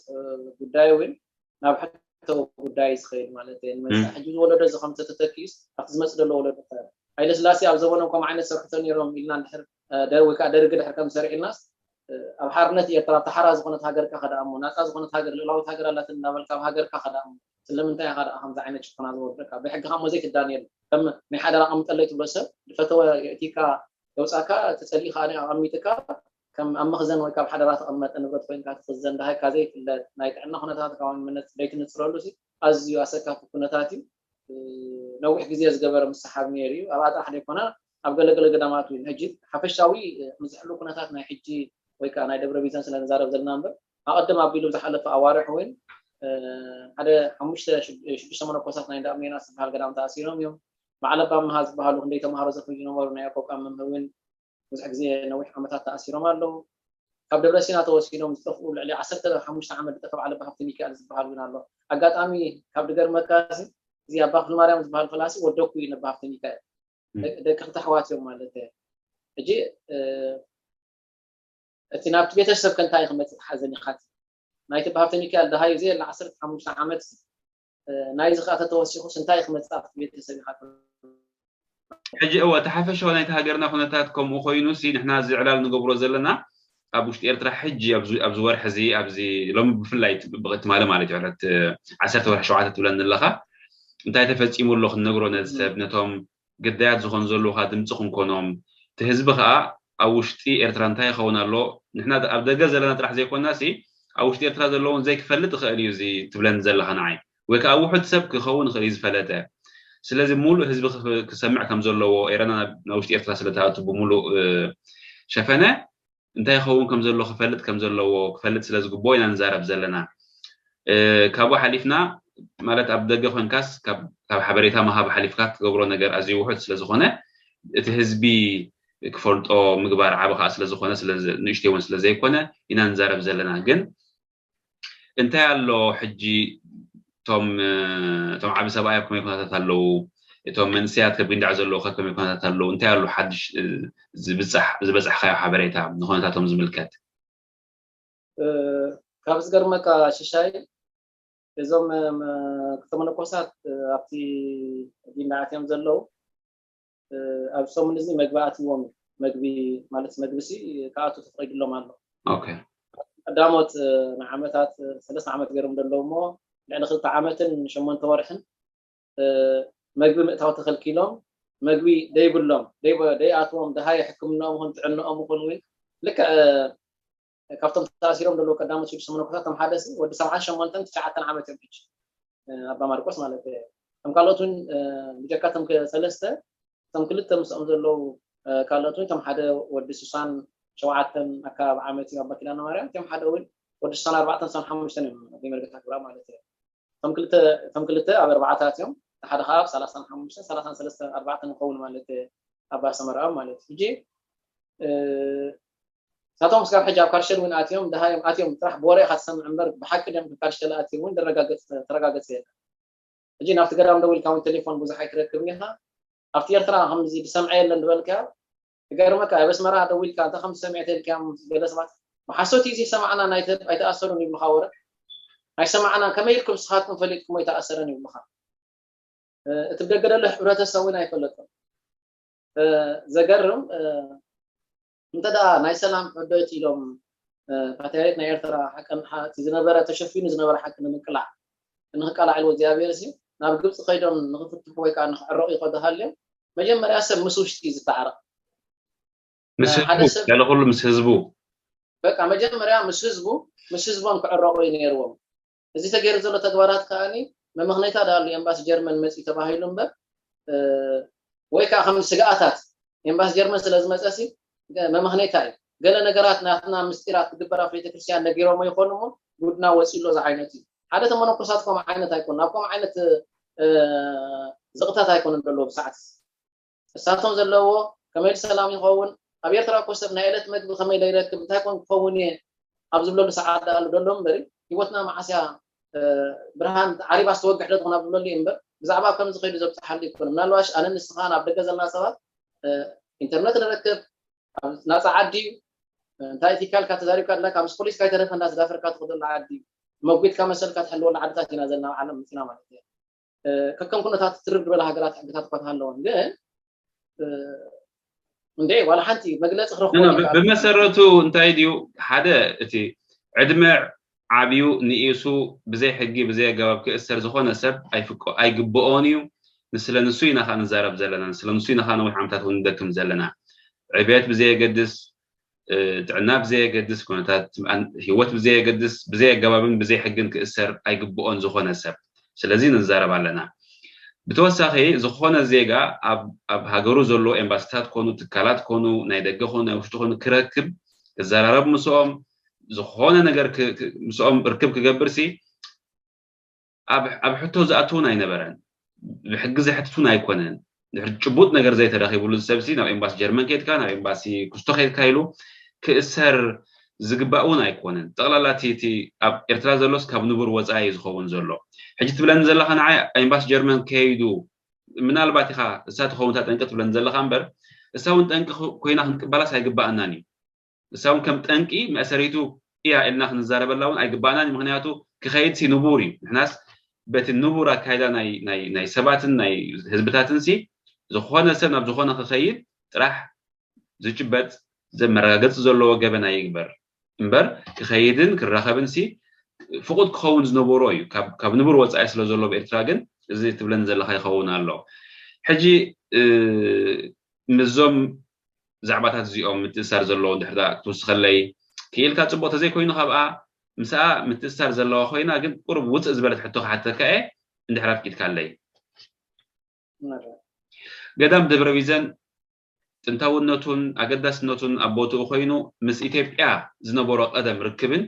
ጉዳይ እውን ናብ ሕቶ ጉዳይ ዝኸይድ ማለት እዩ። ንመፃ ሕጂ ዝወለዶ እዚ ከምተ ተተኪስ ኣብቲ ዝመፅ ዘሎ ወለዶ ሃይለ ስላሴ ኣብ ዘበኖም ከም ዓይነት ሰብ ሕቶ ነይሮም ኢልና ድሕር ወይ ከዓ ደርጊ ድሕር ከም ሰሪሕልናስ ኣብ ሓርነት ኤርትራ ተሓራ ዝኾነት ሃገር ካ ከደኣሞ ናፃ ዝኾነት ሃገር ልእላዊት ሃገር ኣላትን እናበልካ ኣብ ሃገር ካ ከደኣሞ ስለምንታይ ኢኻ ደኣ ከምዚ ዓይነት ጭቆና ዝወርደካ ብሕጊ ካ እሞ ዘይትዳን የለ ከም ናይ ሓደራ ኣምጠለይ ትብሎ ሰብ ዝፈተወ የእቲካ የውፃካ ተፀሊእካ ኣነ ኣቐሚጥካ ከም ኣብ መኽዘን ወይ ካብ ሓደራ ተቐመጠ ንብረት ኮይንካ ትኽዘን ደሃይካ ዘይፍለጥ ናይ ጥዕና ኩነታትካ እውን ለይትንፅረሉ ኣዝዩ ኣሰካፊ ኩነታት እዩ። ነዊሕ ግዜ ዝገበረ ምስሓብ ነይሩ እዩ ኣብኣ ጥራሕ ዘይኮነ ኣብ ገለገለ ገዳማት እውን ሕጂ ሓፈሻዊ ምዝሕሉ ኩነታት ናይ ሕጂ ወይ ከዓ ናይ ደብረ ቢዘን ስለ ንዛረብ ዘለና እምበር ኣቐድም ኣቢሉ ዝሓለፈ ኣዋርሕ እውን ሓደ ሓሙሽተ ሽዱሽተ መነኮሳት ናይ እንዳሜና ዝበሃል ገዳም ተኣሲሮም እዮም። በዓል ኣባ መሃ ዝበሃሉ ክንደይ ተምሃሮ ዘፍሪ ዝነበሩ ናይ ኣቆቃም መምህር እውን ብዙሕ ግዜ ነዊሕ ዓመታት ተኣሲሮም ኣለዉ። ካብ ደብረ ሲና ተወሲዶም ዝጠፍኡ ልዕሊ ዓሰርተ ሓሙሽተ ዓመት ዝጠፍእ ዓለባ ሃብተ ሚካኤል ዝበሃል እውን ኣሎ። ኣጋጣሚ ካብ ድገርመካ እዚ ኣባ ክፍለ ማርያም ዝበሃል ፈላሲ ወደኩ እዩ ነባ ሃብተ ሚካኤል ደቂ ክልተ ኣሕዋት እዮም ማለት ሕጂ እቲ ናብቲ ቤተሰብ ከንታይ ክመፅእ ሓዘን ኢኻት ናይቲ ብሃብተ ሚካኤል ደሃዩ ዘየለ ዓሰርተ ሓሙሽተ ዓመት ናይዚ ከዓ ተተወሲኹስ እንታይ ክመፅእ ኣብቲ ቤተሰብ ኢኻ? ሕጂ እወ እቲ ሓፈሻዊ ናይቲ ሃገርና ኩነታት ከምኡ ኮይኑ ሲ ንሕና እዚ ዕላል ንገብሮ ዘለና ኣብ ውሽጢ ኤርትራ ሕጂ ኣብዚ ወርሒ እዚ ኣብዚ ሎሚ ብፍላይ ትማሊ ማለት እዩ ዕለት ዓሰርተ ወርሒ ሸውዓተ ትብለኒ ኣለኻ እንታይ ተፈፂሙ ኣሎ ክንነግሮ ነዚ ሰብ ነቶም ግዳያት ዝኾኑ ዘለዉ ከዓ ድምፂ ክንኮኖም እቲ ህዝቢ ከዓ ኣብ ውሽጢ ኤርትራ እንታይ ይኸውን ኣሎ ንሕና ኣብ ደገ ዘለና ጥራሕ ዘይኮና ሲ ኣብ ውሽጢ ኤርትራ ዘለውን ዘይክፈልጥ ይኽእል እዩ እዚ ትብለኒ ዘለኻ ንዓይ ወይ ከዓ ውሑድ ሰብ ክኸውን ይኽእል እዩ ዝፈለጠ ስለዚ ሙሉእ ህዝቢ ክሰምዕ ከም ዘለዎ ኤረና ናብ ውሽጢ ኤርትራ ስለተኣቱ ብሙሉእ ሸፈነ እንታይ ይኸውን ከም ዘሎ ክፈልጥ ከም ዘለዎ ክፈልጥ ስለ ዝግብኦ ኢና ንዛረብ ዘለና ካብኡ ሓሊፍና ማለት ኣብ ደገ ኮንካስ ካብ ሓበሬታ ምሃብ ሓሊፍካ ትገብሮ ነገር ኣዝዩ ውሑድ ስለ ዝኾነ እቲ ህዝቢ ክፈልጦ ምግባር ዓቢ ከዓ ስለ ዝኾነ ንእሽተይ እውን ስለ ዘይኮነ ኢና ንዛረብ ዘለና ግን እንታይ ኣሎ ሕጂ እቶም እቶም ዓቢ ሰብኣይ ኣብ ከመይ ኩነታት ኣለዉ እቶም መንስያት ከቢንዳዕ ዘለዉ ከ ከመይ ኩነታት ኣለዉ እንታይ ኣሎ ሓድሽ ዝበጻሕካዮ ሓበሬታ ንኩነታቶም ዝምልከት ካብ ዝገርመካ ሽሻይ እዞም ክልተ መነኮሳት ኣብቲ ዲንዳዓት እዮም ዘለዉ ኣብ ሰሙን እዚ መግቢ ኣትዎም መግቢ ማለት መግቢ ሲ ከኣቱ ተፈቂድሎም ኣሎ ቀዳሞት ንዓመታት ሰለስተ ዓመት ገይሮም ዘለዉ እሞ ልዕሊ ክልተ ዓመትን ሸሞንተ ወርሕን መግቢ ምእታው ተኸልኪሎም መግቢ ደይብሎም ደይኣትዎም ደሃይ ሕክምናኦም ይኹን ጥዕንኦም ይኹን እውን ልክዕ ካብቶም ተኣሲሮም ዘለዉ ቀዳሞት ሽዱሽተ መነኮሳት እቶም ሓደ ሲ ወዲ ሰብዓን ሸሞንተን ትሽዓተን ዓመት እዮም ሕጂ ኣባ ማርቆስ ማለት እዩ እቶም ካልኦት እውን ብጀካ እቶም ሰለስተ እቶም ክልተ ምስኦም ዘለዉ ካልኦት እውን እቶም ሓደ ወዲ ስሳን ሸውዓተን ኣካባቢ ዓመት እዩ ኣባ ኪዳነ ማርያም እቶም ሓደ እውን ወዲ ስሳን ኣርባዕተን ስሳን ሓሙሽተን እዮም ኣቦይ መርገታ ክብራ ማለት እዩ እቶም ክልተ ኣብ ኣርባዓታት እዮም ሓደ ከዓ ኣብ ሰላሳን ሓሙሽተን ሰላሳን ሰለስተ ኣርባዕተን ይኸውን ማለት ኣባ ሰመራኦም ማለት ሕጂ እሳቶም ስጋብ ሕጂ ኣብ ካርሸል እውን ኣትዮም ደሃዮም ኣትዮም ጥራሕ ብወረ ኢካ ትሰምዕ እምበር ብሓቂ ድም ካርሸል ኣትዮም እውን ተረጋገፀ የለን ሕጂ ናብቲ ገዳም ደዊልካ እውን ቴሌፎን ብዙሕ ኣይትረክብን ኢካ ኣብቲ ኤርትራ ከምዚ ዝሰምዐ የለን ዝበልካዮ ይገርመካ ኣብ ኣስመራ ደዊልካ እንታይ ከም ዝሰምዐ ተልካዮም ገለ ሰባት ብሓሶት እዩ ዝሰማዕና ኣይተኣሰሩን ይብልካ ወረ ኣይሰማዕና ከመይ ኢልኩም ስኻትኩም ፈሊጥኩም ኣይተኣሰረን ይብልካ እቲ ብደገ ዘሎ ሕብረተሰብ እውን ኣይፈለጦም ዘገርም እንተ ደኣ ናይ ሰላም ሕደት ኢሎም ፓትሪያርክ ናይ ኤርትራ ሓቀን እቲ ዝነበረ ተሸፊኑ ዝነበረ ሓቂ ንምቅላዕ ንክቃላዕ ኢልዎ እግዚኣብሔር ሲ ናብ ግብፂ ከይዶም ንክፍትሑ ወይ ከዓ ንክዕረቁ ይኸዱ ሃልዮም መጀመርያ ሰብ ምስ ውሽጢ እዩ ዝተዓረቕ ምስ ህዝቡ ያለ ኩሉ ምስ ህዝቡ በቃ መጀመርያ ምስ ህዝቡ ምስ ህዝቦም ክዕረቁ እዩ ነይርዎም እዚ ተገይሩ ዘሎ ተግባራት ከዓ መመክነይታ ዳሉ ኤምባሲ ጀርመን መፅኡ ተባሂሉ እምበር ወይ ከዓ ከም ስግኣታት ኤምባሲ ጀርመን ስለ ዝመፀ ሲ መመክነይታ እዩ ገለ ነገራት ናትና ምስጢራት ክግበር ኣብ ቤተክርስትያን ነጊሮሞ ይኾኑ እሞ ጉድና ወፂኡ ኣሎ ዝዓይነት እዩ ሓደ ተመነኮሳት ከምኡ ዓይነት ኣይኮኑ ኣብ ከምኡ ዓይነት ዝቕታት ኣይኮኑን ዘለዎ ብሰዓት እሳቶም ዘለዎ ከመይ ሰላም ይኸውን ኣብ ኤርትራ እኮ ሰብ ናይ ዕለት መግቢ ከመይ ለይረክብ እንታይ ኮን ክኸውን እየ ኣብ ዝብለሉ ሰዓት ዳኣሉ ደሎ እምበሪ ህይወትና መዓስያ ብርሃን ዓሪባ ዝተወግሕ ዶ ትኾን ኣብ ዝብለሉ እዩ እምበር ብዛዕባ ከም ዝኸይዱ ዘብፅሓሉ ይኮነ ምናልባሽ ኣነ ንስኻ ናብ ደገ ዘለና ሰባት ኢንተርነት ንረክብ ናፃ ዓዲ እዩ እንታይ እቲ ካልካ ተዛሪብካ ኣለካ ምስ ፖሊስካ ይተረፈ እንዳዝዳፈርካ ትኽደሉ ዓዲ መጒትካ መሰልካ ትሕልወሉ ዓድታት ኢና ዘለና ኣብ ዓለም ምፅና ማለት እዩ ከከም ኩነታት ትርብ ዝበለ ሃገራት ሕግታት እኳ ተሃለወን ግን እንደ ዋላ ሓንቲ መግለፂ ክረክቦ ብመሰረቱ እንታይ ድዩ ሓደ እቲ ዕድመ ዓብዩ ንኢሱ ብዘይ ሕጊ ብዘይ ኣገባብ ክእሰር ዝኾነ ሰብ ኣይግብኦን እዩ ንስለ ንሱ ኢና ከዓ ንዛረብ ዘለና ንስለ ንሱ ኢና ከዓ ነዊሕ ዓመታት እውን ንደክም ዘለና ዕብየት ብዘየገድስ ጥዕና ብዘየገድስ ኩነታት ህይወት ብዘየገድስ ብዘይ ኣገባብን ብዘይ ሕግን ክእሰር ኣይግብኦን ዝኾነ ሰብ ስለዚ ንዛረብ ኣለና ብተወሳኺ ዝኾነ ዜጋ ኣብ ሃገሩ ዘሎ ኤምባሲታት ኮኑ ትካላት ኮኑ ናይ ደገ ኮኑ ናይ ውሽጢ ኮኑ ክረክብ ክዘራረብ ምስኦም ዝኾነ ነገር ምስኦም ርክብ ክገብር ሲ ኣብ ሕቶ ዝኣትውን ኣይነበረን ብሕጊ ዘሕትቱን ኣይኮነን ድሕሪ ጭቡጥ ነገር ዘይተረኺብሉ ዝሰብሲ ናብ ኤምባሲ ጀርመን ከድካ ናብ ኤምባሲ ኩስቶ ከድካ ኢሉ ክእሰር ዝግባእ እውን ኣይኮነን ጠቕላላ እቲ ኣብ ኤርትራ ዘሎስ ካብ ንቡር ወፃኢ እዩ ዝኸውን ዘሎ ሕጂ ትብለኒ ዘለካ ንዓይ ኤምባሲ ጀርመን ከይዱ ምናልባት ኢኻ እሳ ትኸውን እታ ጠንቂ ትብለኒ ዘለካ እምበር እሳ እውን ጠንቂ ኮይና ክንቅበላስ ኣይግባኣናን እዩ እሳ እውን ከም ጠንቂ መእሰሪቱ እያ ኢልና ክንዛረበላ እውን ኣይግባእናን። ምክንያቱ ክኸይድ ሲ ንቡር እዩ። ንሕናስ በቲ ንቡር ኣካይዳ ናይ ሰባትን ናይ ህዝብታትን ሲ ዝኾነ ሰብ ናብ ዝኾነ ክኸይድ ጥራሕ ዝጭበጥ ዘመረጋገፂ ዘለዎ ገበን ኣይግበር እምበር ክኸይድን ክራኸብን ሲ ፍቑድ ክኸውን ዝነበሮ እዩ። ካብ ንቡር ወፃኢ ስለ ዘሎ ብኤርትራ ግን እዚ ትብለን ዘለካ ይኸውን ኣሎ። ሕጂ ምስዞም ዛዕባታት እዚኦም ምትእሳር ዘለዎ ድሕርዳ ክትውስኸለይ ክኢልካ ፅቡቕ ተዘይኮይኑ ካብኣ ምስኣ ምትእሳር ዘለዋ ኮይና ግን ቁሩብ ውፅእ ዝበለት ሕቶ ክሓተካ እየ። እንድሕር ኣፍቂድካለይ ገዳም ደብረ ቢዘን ጥንታውነቱን ኣገዳስነቱን ኣብ ቦትኡ ኮይኑ ምስ ኢትዮጵያ ዝነበሮ ቀደም ርክብን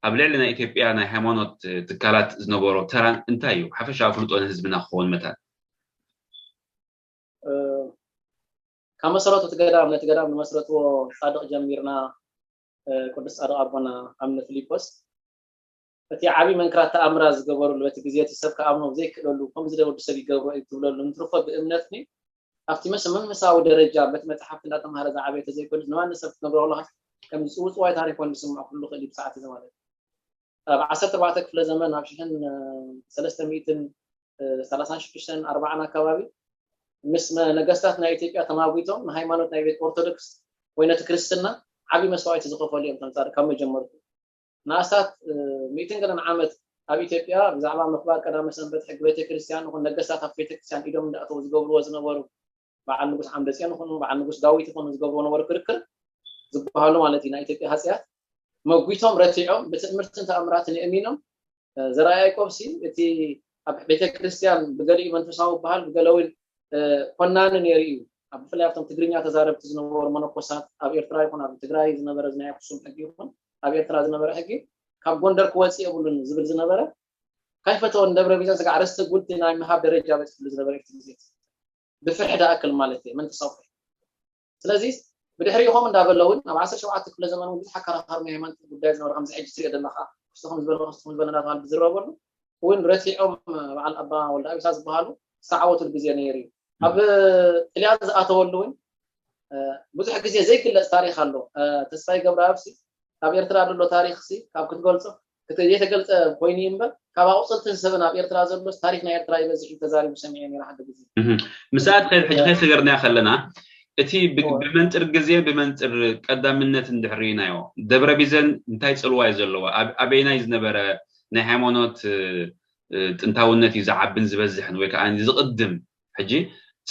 ኣብ ልዕሊ ናይ ኢትዮጵያ ናይ ሃይማኖት ትካላት ዝነበሮ ተራን እንታይ እዩ? ሓፈሻዊ ኣፍልጦ ንህዝብና ክኸውን መታን ካብ መሰረቱ እቲ ገዳም ነቲ ገዳም ዝመስረትዎ ፃድቕ ጀሚርና ቅዱስ ፃድቕ ኣቦና ኣምነ ፊሊፖስ እቲ ዓብዪ መንክራት ተኣምራት ዝገበርሉ በቲ ግዜ እቲ ሰብ ክኣምኖ ብዘይክእለሉ ከምዚ ደ ወዲ ሰብ ይገብሮ እዩ ትብለሉ እንትርፎ ብእምነት ኣብቲ መስ መንፈሳዊ ደረጃ በቲ መፅሓፍቲ እንዳተምሃረ ዝዓበየ ተዘይኮነ ንማንም ሰብ ክትነግሮ ከለካ ከም ዝፅውፅዋይ ታሪክ ኮይኑ ዝስምዖ ክህሉ ክእል እዩ ብሰዓት እዚ ማለት እዩ ኣብ ዓሰርተ ኣርባዕተ ክፍለ ዘመን ኣብ ሽሕን ሰለስተ ሚእትን ሰላሳን ሽዱሽተን ኣርባዓን ኣካባቢ ምስ ነገስታት ናይ ኢትዮጵያ ተማጒቶም ንሃይማኖት ናይ ቤት ኦርቶዶክስ ወይ ነቲ ክርስትና ዓብዪ መስዋዕቲ ዝኸፈሉ እዮም ተምሳሌ ካብ መጀመርቱ ንኣስታት ሚእትን ገለን ዓመት ኣብ ኢትዮጵያ ብዛዕባ ምኽባር ቀዳመ ሰንበት ሕጊ ቤተክርስትያን ይኹን ነገስታት ኣብ ቤተክርስትያን ኢዶም እንዳእተው ዝገብርዎ ዝነበሩ በዓል ንጉስ ዓምደፅዮን ይኹኑ በዓል ንጉስ ዳዊት ይኹኑ ዝገብርዎ ነበሩ ክርክር ዝበሃሉ ማለት እዩ ናይ ኢትዮጵያ ሃፅያት መጒቶም ረቲዖም ብትእምርትን ተኣምራትን የእሚኖም ዘርኣያ ያዕቆብ ሲ እቲ ኣብ ቤተክርስትያን ብገሊኡ መንፈሳዊ በሃል ብገለውን ኮናኒ ነይሩ እዩ ኣብ ብፍላይ ኣብቶም ትግርኛ ተዛረብቲ ዝነበሩ መነኮሳት ኣብ ኤርትራ ይኹን ኣብ ትግራይ ዝነበረ ናይ ኣክሱም ሕጊ ይኹን ኣብ ኤርትራ ዝነበረ ሕጊ ካብ ጎንደር ክወፅእ የብሉን ዝብል ዝነበረ ካይፈተወ ንደብረ ቢዘን ስጋዕ ርስቲ ጉልቲ ናይ ምሃብ ደረጃ በፂሕሉ ዝነበረ እቲ ግዜ ብፍርሒ ደኣክል ማለት እየ መንፈሳዊ ፍርሒ ስለዚ ብድሕሪኡ ከምኡ እንዳበለ እውን ኣብ ዓሰርተ ሸውዓተ ክፍለ ዘመን እውን ብዙሕ ኣከራኻሪ ናይ ሃይማኖት ጉዳይ ዝነበረ ከምዚ ሕጂ ትሪኦ ዘለካ ክስቶ ከም ዝበለ ክስቶ ከም ዝበለ እንዳተባሃለ ዝዝረበሉ እውን ረቲዖም በዓል ኣባ ወልደ ኣቢሳ ዝበሃሉ ዝተዓወትሉ ግዜ ነይሩ እዩ ኣብ ጥልያን ዝኣተወሉ እውን ብዙሕ ግዜ ዘይግለፅ ታሪክ ኣሎ ተስፋይ ገብረኣብሲ ካብ ኤርትራ ዘሎ ታሪክ ሲ ካብ ክትገልፆ ዘይተገልፀ ኮይኑ እዩ እምበር ካብ ኣቁፅልትን ሰብን ኣብ ኤርትራ ዘሎስ ታሪክ ናይ ኤርትራ ይበዝሕ እዩ ተዛሪቡ ሰሚዐ ነይረ ሓደ ግዜ ምስኣ ትኸይድ ሕጂ ከይሰገርናዮ ከለና እቲ ብመንፅር ግዜ ብመንፅር ቀዳምነት እንድሕር ርኢናዮ ደብረ ቢዘን እንታይ ፅልዋ እዩ ዘለዎ ኣበይናይ ዝነበረ ናይ ሃይማኖት ጥንታውነት እዩ ዝዓብን ዝበዝሕን ወይ ከዓ ዝቕድም ሕጂ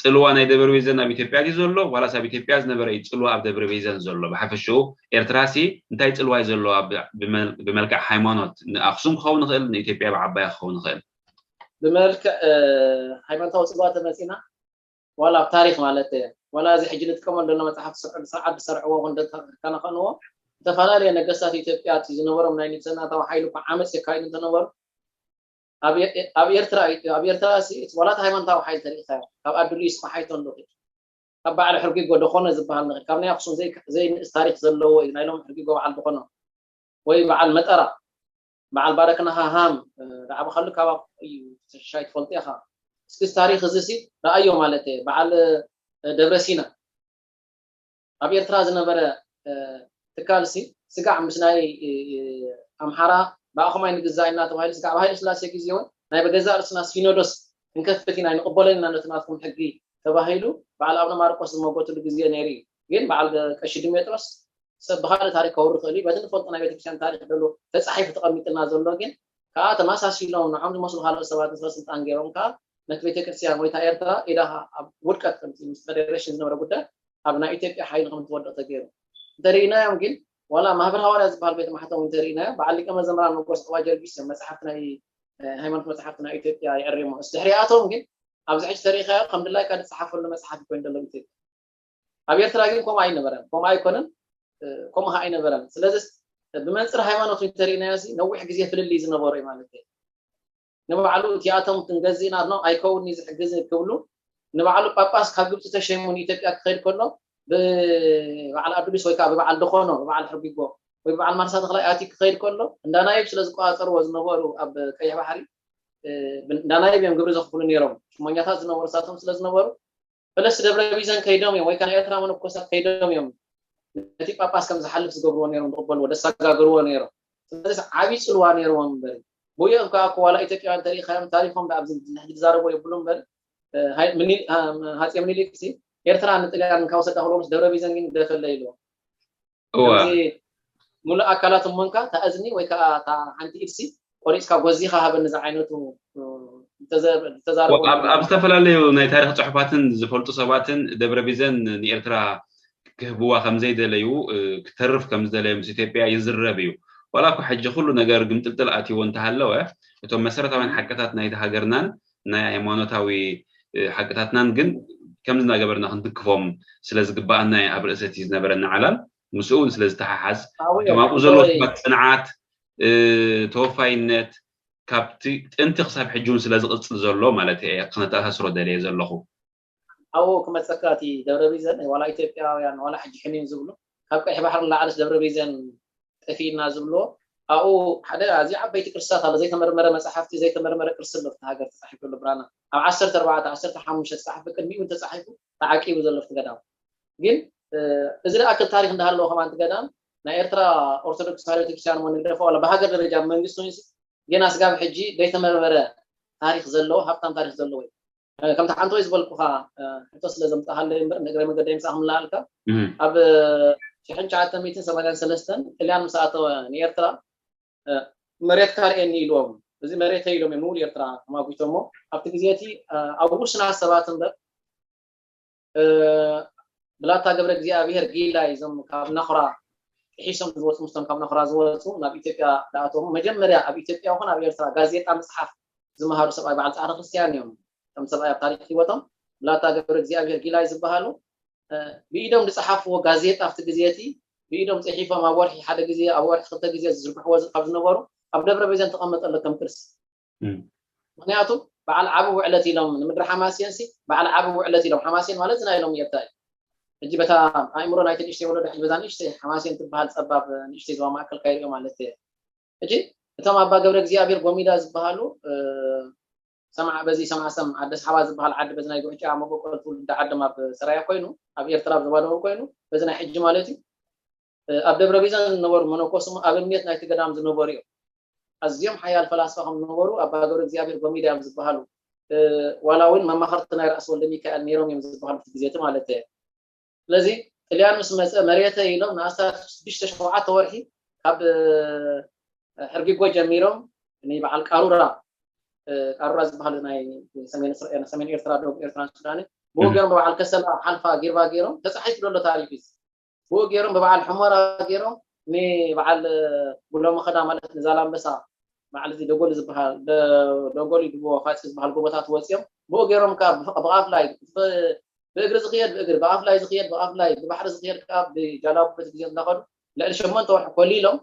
ፅልዋ ናይ ደብረ ቢዘን ኣብ ኢትዮጵያ ድዩ ዘሎ ዋላስ ኣብ ኢትዮጵያ ዝነበረ እዩ ፅልዋ ኣብ ደብረ ቢዘን ዘሎ ብሓፈሽኡ ኤርትራ ሲ እንታይ ፅልዋ እዩ ዘለዎ ብመልክዕ ሃይማኖት ንኣክሱም ክኸውን ይኽእል ንኢትዮጵያ ብዓባያ ክኸውን ይኽእል ብመልክዕ ሃይማኖታዊ ፅልዋ ተመፂና ዋላ ኣብ ታሪክ ማለት እየ ዋላ እዚ ሕጂ ንጥቀመሉ ዘሎ መፅሓፍ ስርዓት ዝሰርዕዎ ከነኸንዎ ዝተፈላለየ ነገስታት ኢትዮጵያ ዝነበሮም ናይ ንግስናታዊ ሓይሊ እኳ ዓመፅ የካይዱ እንተነበሩ ኣብ ኤርትራ ኣብ ኤርትራ ዋላት ሃይማኖታዊ ሓይሊ ተሪኢካ ካብ ኣዱሊስ ክሓይቶ ንኽእል ካብ በዓል ሕርጊጎ ደኾነ ዝበሃል ንኽእል ካብ ናይ ኣክሱም ዘይንእስ ታሪክ ዘለዎ እዩ ናይ ሎም ሕርጊጎ በዓል ደኾነ ወይ በዓል መጠራ በዓል ባረክና ሃሃም ዳዕባኻሉ ካባብ እዩ ተሻይ ትፈልጦ ኢኻ እስኪ ታሪክ እዚ ሲ ረኣዮ ማለት እየ በዓል ደብረ ሲና ኣብ ኤርትራ ዝነበረ ትካል ሲ ስጋዕ ምስ ናይ ኣምሓራ ብኣኹማይ ንግዛእ ኢና ተባሂሉ ስጋዕ ብሃይለ ስላሴ ግዜ እውን ናይ በገዛ ርእስና ሲኖዶስ ክንከፍት ኢና ንቕበሎ ኢና ነቲ ናትኩም ሕጊ ተባሂሉ በዓል ኣብነ ማርቆስ ዝመጎትሉ ግዜ ነይሩ እዩ ግን በዓል ቀሺ ድሜጥሮስ ሰብ ብካልእ ታሪክ ከውሪ ክእል እዩ በቲ ንፈልጦ ናይ ቤተክርስትያን ታሪክ ዘሎ ተፃሒፉ ተቐሚጥልና ዘሎ ግን ከዓ ተመሳሲሎም ንዖም ዝመስሉ ካልኦት ሰባት ንሰበ ስልጣን ገይሮም ከዓ ነቲ ቤተክርስትያን ወይ እታ ኤርትራ ኢዳ ኣብ ውድቀት ከምቲ ምስ ፈደሬሽን ዝነበረ ጉዳይ ኣብ ናይ ኢትዮጵያ ሓይሊ ከም ትወድቕ ተገይሩ እንተርኢናዮም ግን ዋላ ማህበር ሃዋርያ ዝበሃል ቤት ማሕተም እንተርኢናዮ በዓል ሊቀ መዘምራን መጎስ ዕዋ ጀርጊስ እዮም መፅሓፍቲ ናይ ሃይማኖት መፅሓፍቲ ናይ ኢትዮጵያ የዕርሞ ድሕሪኣቶም ግን ኣብዚ ሕጂ ተሪኢኻዮ ከም ድላይካ ዝፀሓፈሉ መፅሓፍ ኮይኑ ዘሎ ኢትዮጵያ ኣብ ኤርትራ ግን ከምኡ ኣይነበረን ከምኡ ኣይኮነን ከምኡ ከዓ ኣይነበረን ስለዚ ብመንፅር ሃይማኖት እንተሪእናዮ ነዊሕ ግዜ ፍልልይ ዝነበሩ እዩ ማለት እዩ ንባዕሉ እቲኣቶም ክንገዝእ ናትኖም ኣይከውን ዝሕግዝ ክብሉ ንባዕሉ ጳጳስ ካብ ግብፂ ተሸይሙ ንኢትዮጵያ ክኸይድ ከሎ ብበዓል ኣዱሊስ ወይ ከዓ ብበዓል ደኾኖ ብበዓል ሕርጊጎ ወይ ብበዓል ማርሳ ተኽላይ ኣቲ ክኸይድ ከሎ እንዳናይብ ስለ ዝቆፃፀርዎ ዝነበሩ ኣብ ቀይሕ ባሕሪ እንዳናይብ እዮም ግብሪ ዘኽፍሉ ነይሮም ሽሞኛታት ዝነበሩ ሳቶም ስለ ዝነበሩ ፈለስቲ ደብረ ቢዘን ከይዶም እዮም ወይ ከዓ ኤርትራ መነኮሳት ከይዶም እዮም ነቲ ጳጳስ ከም ዝሓልፍ ዝገብርዎ ነይሮም ዝቕበልዎ ደሳጋግርዎ ነይሮም ስለዚ ዓብዪ ፅልዋ ነይርዎም እምበር ብኡ እኳ እኮ ዋላ ኢትዮጵያውያን ተሪኢኻዮም ታሪኾም ኣብዚ ሕጂ ዝዛረቦ የብሉ እምበር ሃፀ ምኒልክ ሲ ኤርትራ ንጥልያን ካብ ወሰዳ ክብሎምስ ደብረ ቢዘን ግን ግደፈለይ ኢልዎም። እዋ ከምዚ ሙሉእ ኣካላት እሞንካ እታ እዝኒ ወይ ከዓ እታ ሓንቲ ኢድሲ ቆሪፅካ ጎዚኻ ሃበኒ ዝዓይነቱ ዝተዘ- ዝተዛረቡ ኣብ ኣብ ዝተፈላለዩ ናይ ታሪክ ፅሑፋትን ዝፈልጡ ሰባትን ደብረ ቢዘን ንኤርትራ ክህብዋ ከምዘይደለዩ እ፣ ክተርፍ ከምዝደለየ ምስ ኢትዮጵያ ይዝረብ እዩ። ዋላ እኳ ሕጂ ኩሉ ነገር ግምጥልጥል ኣትይዎ እንተሃለወ እቶም መሰረታውያን ሓቅታት ናይቲ ሃገርናን ናይ ሃይማኖታዊ እ፣ ሓቅታትናን ግን ከምዚ እናገበርና ክንትክፎም ስለ ዝግባኣና እዩ ኣብ ርእሰቲ ዝነበረና ዓላል ምስኡ እውን ስለ ዝተሓሓዝ እቶም ኣብኡ ዘለዉ ሰባት ፅንዓት ተወፋይነት ካብቲ ጥንቲ ክሳብ ሕጂ እውን ስለ ዝቕፅል ዘሎ ማለት እየ ክነተኣሳስሮ ደልየ ዘለኹ። ኣብኡ ክመፀካ እቲ ደብረ ቢዘን ዋላ ኢትዮጵያውያን ዋላ ሕጂ ሕኒን ዝብሉ ካብ ቀይሕ ባሕሪ ንላዕለስ ደብረ ቢዘን ጠፊእና ዝብልዎ ኣብኡ ሓደ ኣዝዩ ዓበይቲ ቅርስታት ኣሎ ዘይተመርመረ መፅሓፍቲ ዘይተመርመረ ቅርሲ ኣሎ ኣብቲ ሃገር ተፃሒፉ ዘሎ ብራና ኣብ ዓሰርተ ኣርባዕተ ዓሰርተ ሓሙሽተ ተፃሒፉ ቅድሚኡ እውን ተፃሒፉ ተዓቂቡ ዘሎ ኣብቲ ገዳም ግን እዚ ዝኣክል ታሪክ እንዳሃለዎ ከማን እቲ ገዳም ናይ ኤርትራ ኦርቶዶክስ ተዋህዶ ቤተክርስትያን እሞ ንግደፎ ዋላ ብሃገር ደረጃ ብመንግስቲ ኮይኑ ገና ስጋብ ሕጂ ዘይተመርመረ ታሪክ ዘለዎ ሃብታም ታሪክ ዘለዎ እዩ። ከምቲ ሓንተወይ ዝበልኩኻ ሕቶ ስለ ዘምፃእካለይ እምበር ንእግረ መገደይ ምፃእ ክምልኣልካ ኣብ ሽሕን ትሽዓተ ሚእትን ሰማንያን ሰለስተን ጥልያን ምስ ኣተወ ንኤርትራ መሬትካ ርእየኒ ኢልዎም እዚ መሬተይ ኢሎም እዮም ንሙሉ ኤርትራ ተማጒቶሞ ኣብቲ ግዜ እቲ ኣብ ውስናት ሰባት እምበር ብላታ ገብረ እግዚኣብሔር ጊላይ እዞም ካብ ናኹራ ጥሒሶም ዝወፁ ምስቶም ካብ ናኹራ ዝወፁ ናብ ኢትዮጵያ ዝኣተዉ መጀመርያ ኣብ ኢትዮጵያ ይኹን ኣብ ኤርትራ ጋዜጣ ምፅሓፍ ዝመሃሩ ሰብኣይ በዓል ፃዕሪ ክርስትያን እዮም። እቶም ሰብኣይ ኣብ ታሪክ ህይወቶም ብላታ ገብረ እግዚኣብሔር ጊላይ ዝበሃሉ ብኢዶም ዝፀሓፍዎ ጋዜጣ ኣብቲ ግዜ እቲ ብኢዶም ፅሒፎም ኣብ ወርሒ ሓደ ግዜ ኣብ ወርሒ ክልተ ግዜ ዝዝርግሕዎ ካብ ዝነበሩ ኣብ ደብረ ቢዘን ተቐመጠ ኣሎ ከም ቅርሲ ምክንያቱ በዓል ዓቢ ውዕለት ኢሎም ንምድሪ ሓማሴን ሲ በዓል ዓቢ ውዕለት ኢሎም ሓማሴን ማለት ናይ ሎም ኤርትራ እዩ ሕጂ በታ ኣእምሮ ናይቲ ንእሽተይ ወለዶ ሕጂ በዛ ንእሽተይ ሓማሴን ትበሃል ፀባብ ንእሽተይ ዞባ ማእከል ካይሪኦ ማለት እየ ሕጂ እቶም ኣባ ገብረ እግዚኣብሔር ጎሚዳ ዝበሃሉ ሰማዕ በዚ ሰማዕ ሰም ዓዲ ኣስሓባ ዝበሃል ዓዲ በዚ ናይ ጉዕጫ መበቆል ትውልዲ ዓዶም ኣብ ሰራያ ኮይኑ ኣብ ኤርትራ ኣብ ዞባ ደቡብ ኮይኑ በዚ ናይ ሕጂ ማለት እዩ ኣብ ደብረ ቢዘን ዝነበሩ መነኮስ ኣብነት ናይቲ ገዳም ዝነበሩ እዮም ኣዝዮም ሓያል ፈላስፋ ከም ዝነበሩ ኣባ ገብረ እግዚኣብሔር ጎሚዳ እዮም ዝበሃሉ ዋላ እውን መማኸርቲ ናይ ራእሲ ወልደ ሚካኤል ነይሮም እዮም ዝበሃሉ እቲ ግዜ እቲ ማለት እየ ስለዚ ጥልያን ምስ መፀ መሬተ ኢሎም ንኣስታት ሽዱሽተ ሸውዓተ ወርሒ ካብ ሕርጊጎ ጀሚሮም ንበዓል ቃሩራ ቃሩራ ዝበሃሉ ናይ ሰሜን ኤርትራ ደቡብ ኤርትራን ሱዳንን ብኡ ገይሮም ብበዓል ከሰላ ሓልፋ ጊርባ ገይሮም ተፃሒፉ ዘሎ ታሪክ እዩ ብኡ ገይሮም ብበዓል ሕሞራ ገይሮም ንበዓል ጉሎ መኸዳ ማለት ንዛላምበሳ በዓል እዚ ደጎል ዝበሃል ደጎል ድቦ ፋፂ ዝበሃል ጎቦታት ወፂኦም ብኡ ገይሮም ከዓ ብቃፍላይ ብእግሪ ዝኽየድ ብእግሪ ብኣፍላይ ዝኽየድ ብኣፍላይ ብባሕሪ ዝኽየድ ከዓ ብጃላቡ በቲ ግዜ እንዳኸዱ ልዕሊ ሸሞንተ ወርሒ ኮሊሎም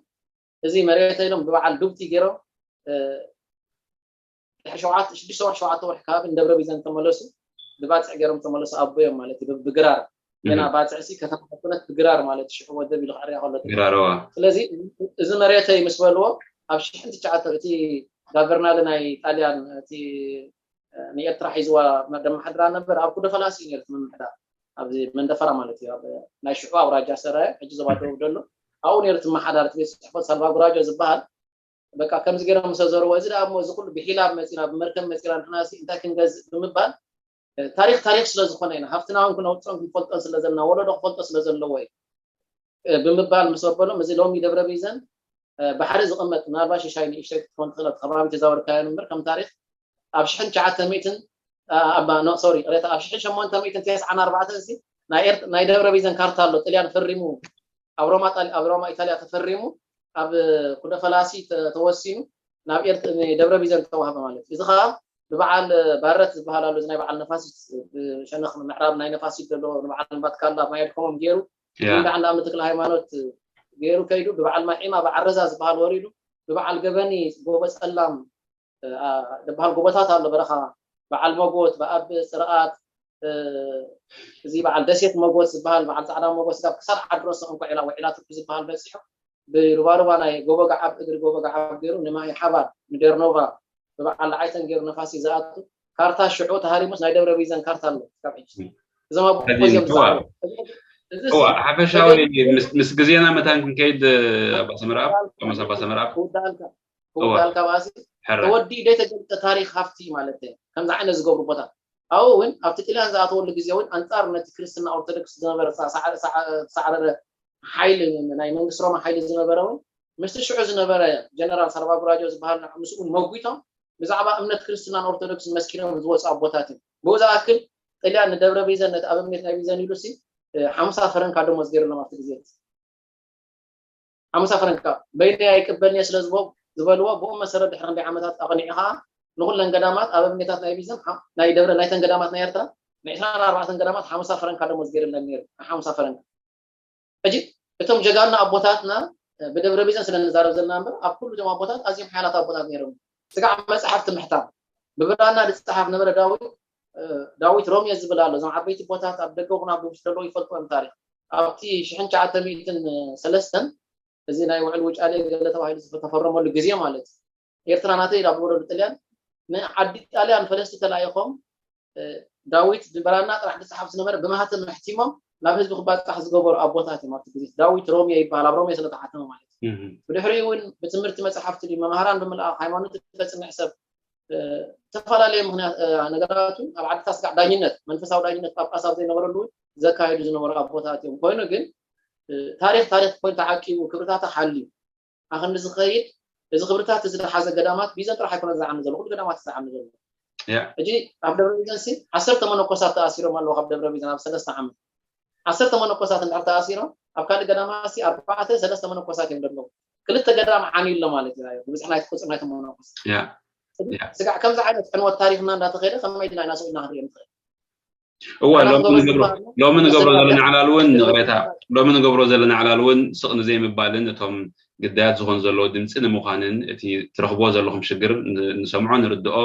እዚ መሬተ ኢሎም ብበዓል ዱብቲ ገይሮም ድሕሪ ሸውዓተ ሽዱሽተ ወርሒ ሸውዓተ ወርሒ ከባቢ ንደብረ ቢዘን ተመለሱ ብባፅዕ ገይሮም ተመለሱ ኣቦዮም ማለት እዩ ብግራር ገና ባፅዕ ሲ ከተማ ኮነት ብግራር ማለት ሽዑ ወደብ ኢሉ ክዕርያ ከሎ ግራረዋ ስለዚ እዚ መሬተይ ምስ በልዎ ኣብ ሽሕን ትሽዓተ እቲ ጋቨርናል ናይ ጣልያን እቲ ንኤርትራ ሒዝዋ ደመሓድራ ነበር ኣብ ኩደ ፈላሲ እዩ ነርት ምምሕዳር ኣብዚ መንደፈራ ማለት እዩ ኣብ ናይ ሽዑ ኣውራጃ ሰራየ ሕጂ ዞባ ደቡብ ደሎ ኣብኡ ነርት መሓዳር ቤት ፅሕፈት ሳልቫ ጉራጆ ዝበሃል በቃ ከምዚ ገይሮም ምስ ዘርዎ እዚ ደኣ እሞ እዚ ኩሉ ብሒላብ መፂና ብመርከብ መፂና ንሕና ሲ እንታይ ክንገዝእ ብምባል ታሪክ ታሪክ ስለ ዝኾነ ኢና ሃፍትና እውን ክነውፅኦን ክንፈልጦን ስለ ዘለና ወለዶ ክፈልጦ ስለ ዘለዎ እዩ ብምባል ምስ ኣበሎም እዚ ሎሚ ደብረ ቢዘን ባሕሪ ዝቕመጥ ምናልባት ሽሻይ ንእሽተይ ክትኮን ትኽእል ኣብቲ ከባቢ ተዛወርካዮ እምበር ከም ታሪክ ኣብ ሽሕን ትሽዓተ ሚእትን ኣባ ኖ ሶሪ ቅሬታ ኣብ ሽሕን ሸሞንተ ሚእትን ተስዓን ኣርባዕተን ሲ ናይ ኤርት ናይ ደብረ ቢዘን ካርታ ኣሎ ጥልያን ፈሪሙ ኣብ ሮማ ጣሊ ኣብ ሮማ ኢታልያ ተፈሪሙ ኣብ ኩደ ፈላሲ ተወሲኑ ናብ ኤርት ደብረ ቢዘን ተዋህበ ማለት እዩ። እዚ ከዓ ብበዓል ባረት ዝበሃል ኣሎ እዚ ናይ በዓል ነፋሲት ብሸነኽ ምዕራብ ናይ ነፋሲት ዘሎ ንበዓል ባትካላ ማየድከሞም ገይሩ እንዳ ዓንዳ ኣምነ ተክለ ሃይማኖት ገይሩ ከይዱ ብበዓል ማዒማ ብዓረዛ ዝበሃል ወሪዱ ብበዓል ገበኒ ጎበ ፀላም ዝበሃል ጎቦታት ኣሎ በረኻ በዓል መጎት ብኣብ ፅርኣት እዚ በዓል ደሴት መጎት ዝበሃል በዓል ፃዕዳ መጎት ስጋብ ክሳብ ዓድሮስ እንኳ ዒላ ወዒላ ትርፊ ዝበሃል በፂሑ ብሩባሩባ ናይ ጎቦ ገዓብ እግሪ ጎቦ ገዓብ ገይሩ ንማይ ሓባር ንደርኖቫ ብበዓል ለዓይተን ገይሩ ነፋሲ ዝኣቱ ካርታ ሽዑ ተሃሪሙስ ናይ ደብረ ቢዘን ካርታ ኣሎ ካብ ሕጂ እዞም ኣቦ እዚኦም ዝዛረቡ እዋ ሓፈሻዊ ምስ ግዜና መታን ክንከይድ ኣባ ሰመርኣብ፣ ቶማስ ኣባ ሰመርኣብ። ክውዳልካ ባሲ ተወዲኡ ዘይተገልጠ ታሪኽ ሃፍቲ ማለት እዩ። ከምዚ ዓይነት ዝገብሩ ቦታት ኣብኡ እውን ኣብቲ ጥልያን ዝኣተወሉ ግዜ እውን ኣንጻር ነቲ ክርስትና ኦርቶዶክስ ዝነበረ ተሳዕረረ ሓይሊ፣ ናይ መንግስቲ ሮማ ሓይሊ ዝነበረ እውን ምስቲ ሽዑ ዝነበረ ጀነራል ሳልቫጉራጆ ዝበሃል ምስኡ እውን መጒቶም ብዛዕባ እምነት ክርስትናን ኦርቶዶክስን መስኪኖም ዝወፁ ኣቦታት እዮም። ብኡ ዝኣክል ጥልያን ንደብረ ቢዘን ነቲ ኣብ እምነት ናይ ቢዘን ኢሉ ሲ ሓሙሳ ፈረንካ ደሞዝ ገይሩሎም ኣብቲ ግዜ ሓሙሳ ፈረንካ በይነይ ኣይቅበልንየ ስለ ዝበልዎ ብኡ መሰረት ድሕሪ ክንደይ ዓመታት ኣቕኒዑ ከዓ ንኩለን ገዳማት ኣብ እምነታት ናይ ቢዘን ናይ ደብረ ናይተን ገዳማት ናይ ኤርትራ ንዕስራን ኣርባዕተን ገዳማት ሓሙሳ ፈረንካ ደሞዝ ገይሩለን ነይሩ። ሓሙሳ ፈረንካ ሕጂ እቶም ጀጋና ኣቦታትና ብደብረ ቢዘን ስለ ንዛረብ ዘለና እምበር ኣብ ኩሉ እቶም ኣቦታት ኣዝዮም ሓያላት ኣቦታት ነይሮም። ስጋዕ መፅሓፍቲ ምሕታም ብብራና ዝፀሓፍ ነበረ። ዳዊት ዳዊት ሮሜ ዝብል ኣሎ። እዞም ዓበይቲ ቦታት ኣብ ደገ ኩን ኣብ ውሽጢ ዘለዉ ይፈልጡ እዮም ታሪክ ኣብቲ ሽሕን ትሽዓተ ሚእትን ሰለስተን እዚ ናይ ውዕል ውጫሌ ገለ ተባሂሉ ዝተፈረመሉ ግዜ ማለት እዩ። ኤርትራ ናተይ ኢላ ብበለሉ ጥልያን ንዓዲ ጣልያን ፈለስቲ ተላኢኾም ዳዊት ብብራና ጥራሕ ዝፀሓፍ ዝነበረ ብማህተም ኣሕቲሞም ናብ ህዝቢ ክባፃሕ ዝገበሩ ኣቦታት እዮም። ኣብቲ ግዜ ዳዊት ሮሜ ይበሃል ኣብ ሮሜ ስለ ተሓተመ ማለት እዩ። ብድሕሪኡ እውን ብትምህርቲ መፅሓፍቲ ድዩ መምሃራን ብምልኣኽ ሃይማኖት ተፅንዕ ሰብ ዝተፈላለየ ምክንያት ነገራቱ ኣብ ዓድታት ስጋዕ ዳኝነት መንፈሳዊ ዳኝነት ጳጳስ ኣብ ዘይነበረሉ እውን ዘካየዱ ዝነበሩ ኣቦታት እዮም። ኮይኑ ግን ታሪክ ታሪክ ኮይኑ ተዓቂቡ ክብርታታ ሓልዩ ኣክንዲ ዝኸይድ እዚ ክብርታት እዚ ዝሓዘ ገዳማት ቢዘን ጥራሕ ኣይኮነ ዝዓኒ ዘሎ ኩሉ ገዳማት ዝዓኒ ዘሎ። ሕጂ ኣብ ደብረ ቢዘን ሲ ዓሰርተ መነኮሳት ተኣሲሮም ኣለዉ። ካብ ደብረ ቢዘን ኣብ ሰለስተ ዓመት ዓሰርተ መነኮሳት እንድሕር ተኣሲሮም ኣብ ካልእ ገዳማት ሲ ኣርባዕተ ሰለስተ መነኮሳት እዮም ዘለዉ። ክልተ ገዳም ዓንዩ ኣሎ ማለት እዩ። ብብዝሒ ናይቲ ቁፅሪ ናይቶም መነኮሳት ስጋዕ ከምዚ ዓይነት ዕንወት ታሪክና እንዳተኸደ ከመይ ድና ኢና ስኢልና ክንሪኦ ንኽእል? እወ ሎሚ ንገብሮ ዘለና ዕላል እውን ንቕሬታ ሎሚ ንገብሮ ዘለና ዕላል እውን ስቕ ንዘይምባልን እቶም ግዳያት ዝኾኑ ዘለዉ ድምፂ ንምዃንን እቲ ትረኽብዎ ዘለኹም ሽግር ንሰምዖ ንርድኦ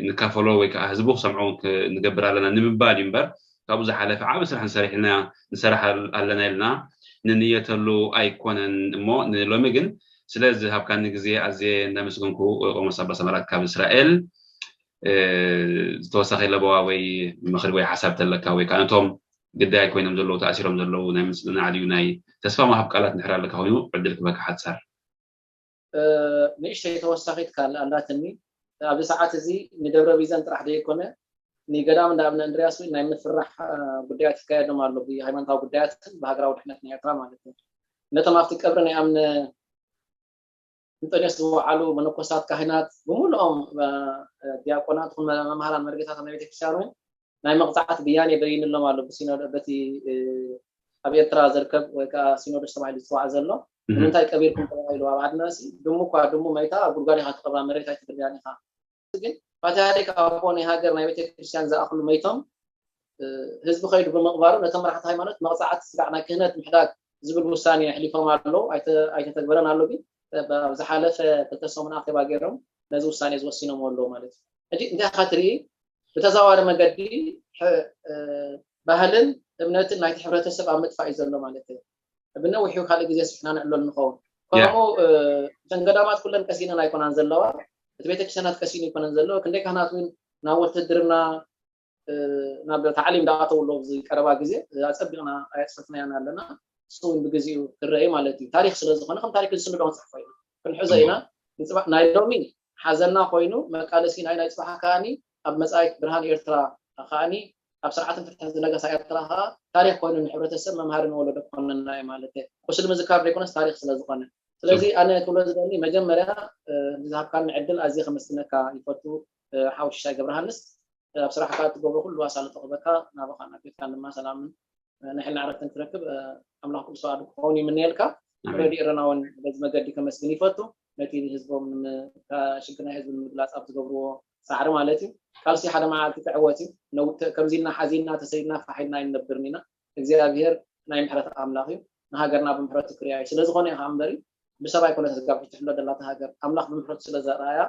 ንካፈሎ ወይ ከዓ ህዝቡ ክሰምዖ ንገብር ኣለና ንምባል እዩ እምበር ካብኡ ዝሓለፈ ዓቢ ስራሕ ንሰርሕ ኣለና ኢልና ንንየተሉ ኣይኮነን እሞ ንሎሚ ግን ስለ ዝሃብካኒ ግዜ ኣዝየ እናመስገንኩ ቆሞስ ኣባ ሰመራ ካብ እስራኤል ዝተወሳኺ ለበዋ ወይ ምኽሪ ወይ ሓሳብ ተለካ ወይ ከዓ ነቶም ግዳይ ኮይኖም ዘለዉ ተኣሲሮም ዘለዉ ናይ ምጽንናዕ ድዩ ናይ ተስፋ መሃብ ቃላት እንድሕር ኣለካ ኮይኑ ዕድል ክበካ ሓጻር ንእሽተይ ተወሳኺት ካል ኣላትኒ ኣብዚ ሰዓት እዚ ንደብረ ቢዘን ጥራሕ ዘይኮነ ንገዳም እንዳ ኣብነ እንድርያስ ናይ ምፍራሕ ጉዳያት ይካየዶም ኣሎ ብሃይማኖታዊ ጉዳያትን ብሃገራዊ ድሕነት ናይ ኤርትራ ማለት እዩ ነቶም ኣብቲ ቀብሪ ናይ ኣምነ እንጠንዮስ ዝወዓሉ መነኮሳት ካህናት ብምሉኦም ዲያቆናት ኹን መምሃራን መርጌታት ናይ ቤተክርስትያን እውን ናይ መቕፃዕቲ ብያኔ በይንሎም ኣሎ ብሲኖዶ በቲ ኣብ ኤርትራ ዝርከብ ወይ ከዓ ሲኖዶስ ተባሂሉ ዝፅዋዕ ዘሎ ንምንታይ ቀቢርኩም ተባሂሉ ኣብ ዓድና ሲ ድሙ እኳ ድሙ መይታ ኣብ ጉድጓድ ኢካ ትቀብራ መሬት ኣይትድርያን ኢካ ግን ፓትርያርክ ኣቦ ናይ ሃገር ናይ ቤተክርስትያን ዝኣኽሉ መይቶም ህዝቢ ከይዱ ብምቕባሩ ነቶም መራሕቲ ሃይማኖት መቕፃዕቲ ስጋዕ ናይ ክህነት ምሕዳግ ዝብል ውሳኔ ኣሕሊፎም ኣለዉ ኣይተተግበረን ኣሎ ግን ኣብ ዝሓለፈ ክልተ ሰሙን ኣኼባ ገይሮም ነዚ ውሳኔ ዝወሲኖም ኣለዉ ማለት እዩ ሕጂ እንታይ ኢካ ትርኢ ብተዛዋሪ መገዲ ባህልን እምነትን ናይቲ ሕብረተሰብ ኣብ ምጥፋእ እዩ ዘሎ ማለት እዩ ብነዊሑ ካልእ ግዜ ስሕና ንዕለሉ ንኸውን ከምኡ እተን ገዳማት ኩለን ቀሲነን ኣይኮናን ዘለዋ እቲ ቤተክርስትያናት ቀሲኑ ይኮነን ዘሎ ክንደይ ካህናት እውን ናብ ወትህድርና ናብ ታዕሊም ዳኣተው ኣሎ ኣብዚ ቀረባ ግዜ ኣፀቢቕና ኣየፅፈፍናያን ኣለና እሱ እውን ብግዚኡ ክረአ ማለት እዩ ታሪክ ስለዝኮነ ከም ታሪክ ዝስንዶ ክንፅሕፎ ኢና ክንሕዞ ኢና ናይ ሎሚ ሓዘና ኮይኑ መቃለሲና ናይ ፅባሕ ከዓኒ ኣብ መፃኢት ብርሃን ኤርትራ ከዓኒ ኣብ ስርዓትን ፍትሕን ዝነገሳ ኤርትራ ከዓ ታሪክ ኮይኑ ንሕብረተሰብ መምሃሪ ንወለዶ ክኾነና እዩ ማለት እዩ ቁስሊ ምዝካር ዘይኮነስ ታሪክ ስለዝኮነ ስለዚ ኣነ ክብሎ ዝደሊ መጀመርያ ዝሃብካኒ ዕድል ኣዝየ ከመስግነካ ይፈቱ ሓው ሽሻይ ገብረሃንስ ኣብ ስራሕካ እትገብሮ ኩሉ ኣሳልጦ ክበካ ናባኻን ኣብ ቤትካን ድማ ሰላምን ናይ ሕልና ዕረፍትን ትረክብ ኣምላኽ ቅዱስ ተዋህዶ ክኸውን ይምነየልካ ረዲ እረና እውን በዚ መገዲ ከመስግን ይፈቱ ነቲ ህዝቦም ሽግር ናይ ህዝቢ ንምግላፅ ኣብ ዝገብርዎ ፃዕሪ ማለት እዩ ቃልሲ ሓደ መዓልቲ ክዕወት እዩ ከምዚ ኢልና ሓዚና ተሰይድና ፋሕ ኢልና ኣይንነብርን ኢና እግዚኣብሄር ናይ ምሕረት ኣምላኽ እዩ ንሃገርና ብምሕረቱ ክርያ እዩ ስለዝኾነ እዩ ከዓ እምበሪ ብሰብ ኣይኮነት ጋብሒ ትሕሎ ዘላታ ሃገር ኣምላኽ ብምሕረቱ ስለ ዘርኣያ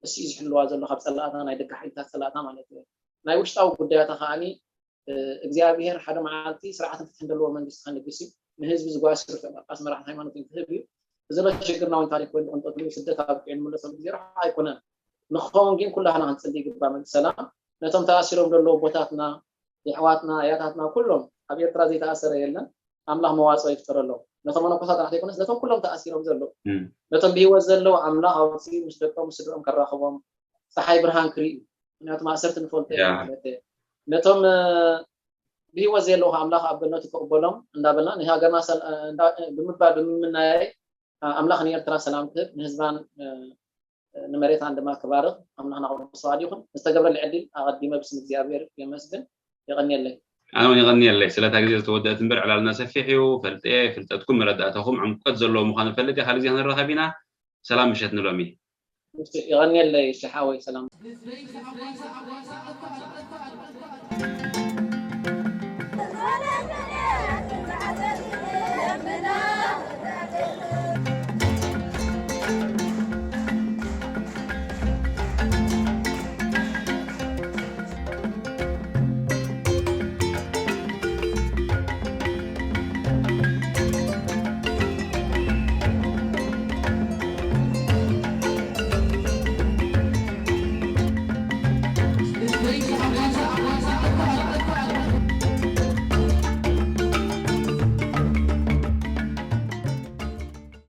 እሱ እዩ ዝሕልዋ ዘሎ ካብ ፀላእታ ናይ ደቂ ሓይልታት ፀላእታ ማለት እዩ ናይ ውሽጣዊ ጉዳያታ ከዓኒ እግዚኣብሄር ሓደ መዓልቲ ስርዓትን ፍትሕን ዘለዎ መንግስቲ ከንግስ እዩ ንህዝቢ ዝጓስር ጳጳስ መራሕቲ ሃይማኖት ክህብ እዩ ዘሎ ሽግርና እውን ታሪክ ኮይኑ ቅንጠት ስደት ኣብቂዑ ንምለሰሉ ግዜ ርሓ ኣይኮነን ንክኸውን ግን ኩላህና ክንፅሊ ይግባእ ሰላም ነቶም ተኣሲሮም ዘለዉ ቦታትና የሕዋትና ኣያታትና ኩሎም ኣብ ኤርትራ ዘይተኣሰረ የለን። ኣምላኽ መዋፅኦ ይፍጠረሎም። ነቶም መነኮሳት ጥራሕ ዘይኮነስ ነቶም ኩሎም ተኣሲሮም ዘለዉ፣ ነቶም ብህይወት ዘለዉ ኣምላኽ ኣውፂኡ ምስ ደቆም ምስ ስድሮም ከራኽቦም፣ ፀሓይ ብርሃን ክርእዩ። ምክንያቱ ማእሰርቲ ንፈልጦ ኢና ማለት እየ። ነቶም ብህይወት ዘለዉ ኣምላኽ ኣብ ገነቱ ክቕበሎም እንዳበልና ንሃገርና ብምባል ብምምናየይ፣ ኣምላኽ ንኤርትራ ሰላም ክህብ፣ ንህዝባን ንመሬታን ድማ ክባርኽ ኣምላኽና ቅዱስ ፈቓድ ይኹን። ዝተገብረሊ ዕድል ኣቐዲመ ብስም እግዚኣብሔር የመስግን። የቐንየለይ። ኣነ እውን የቐንየለይ። ስለታ ግዜ ዝተወደአት እምበር ዕላልና ሰፊሕ እዩ። ፈልጠ ፍልጠትኩም መረዳእታኹም ዕምቆት ዘለዎ ምዃኑ ፈልጥ እየ። ካልእ ግዜ ክንራኸብ ኢና። ሰላም ምሸት ንሎሚ። የቐንየለይ ሽሓወይ ሰላም።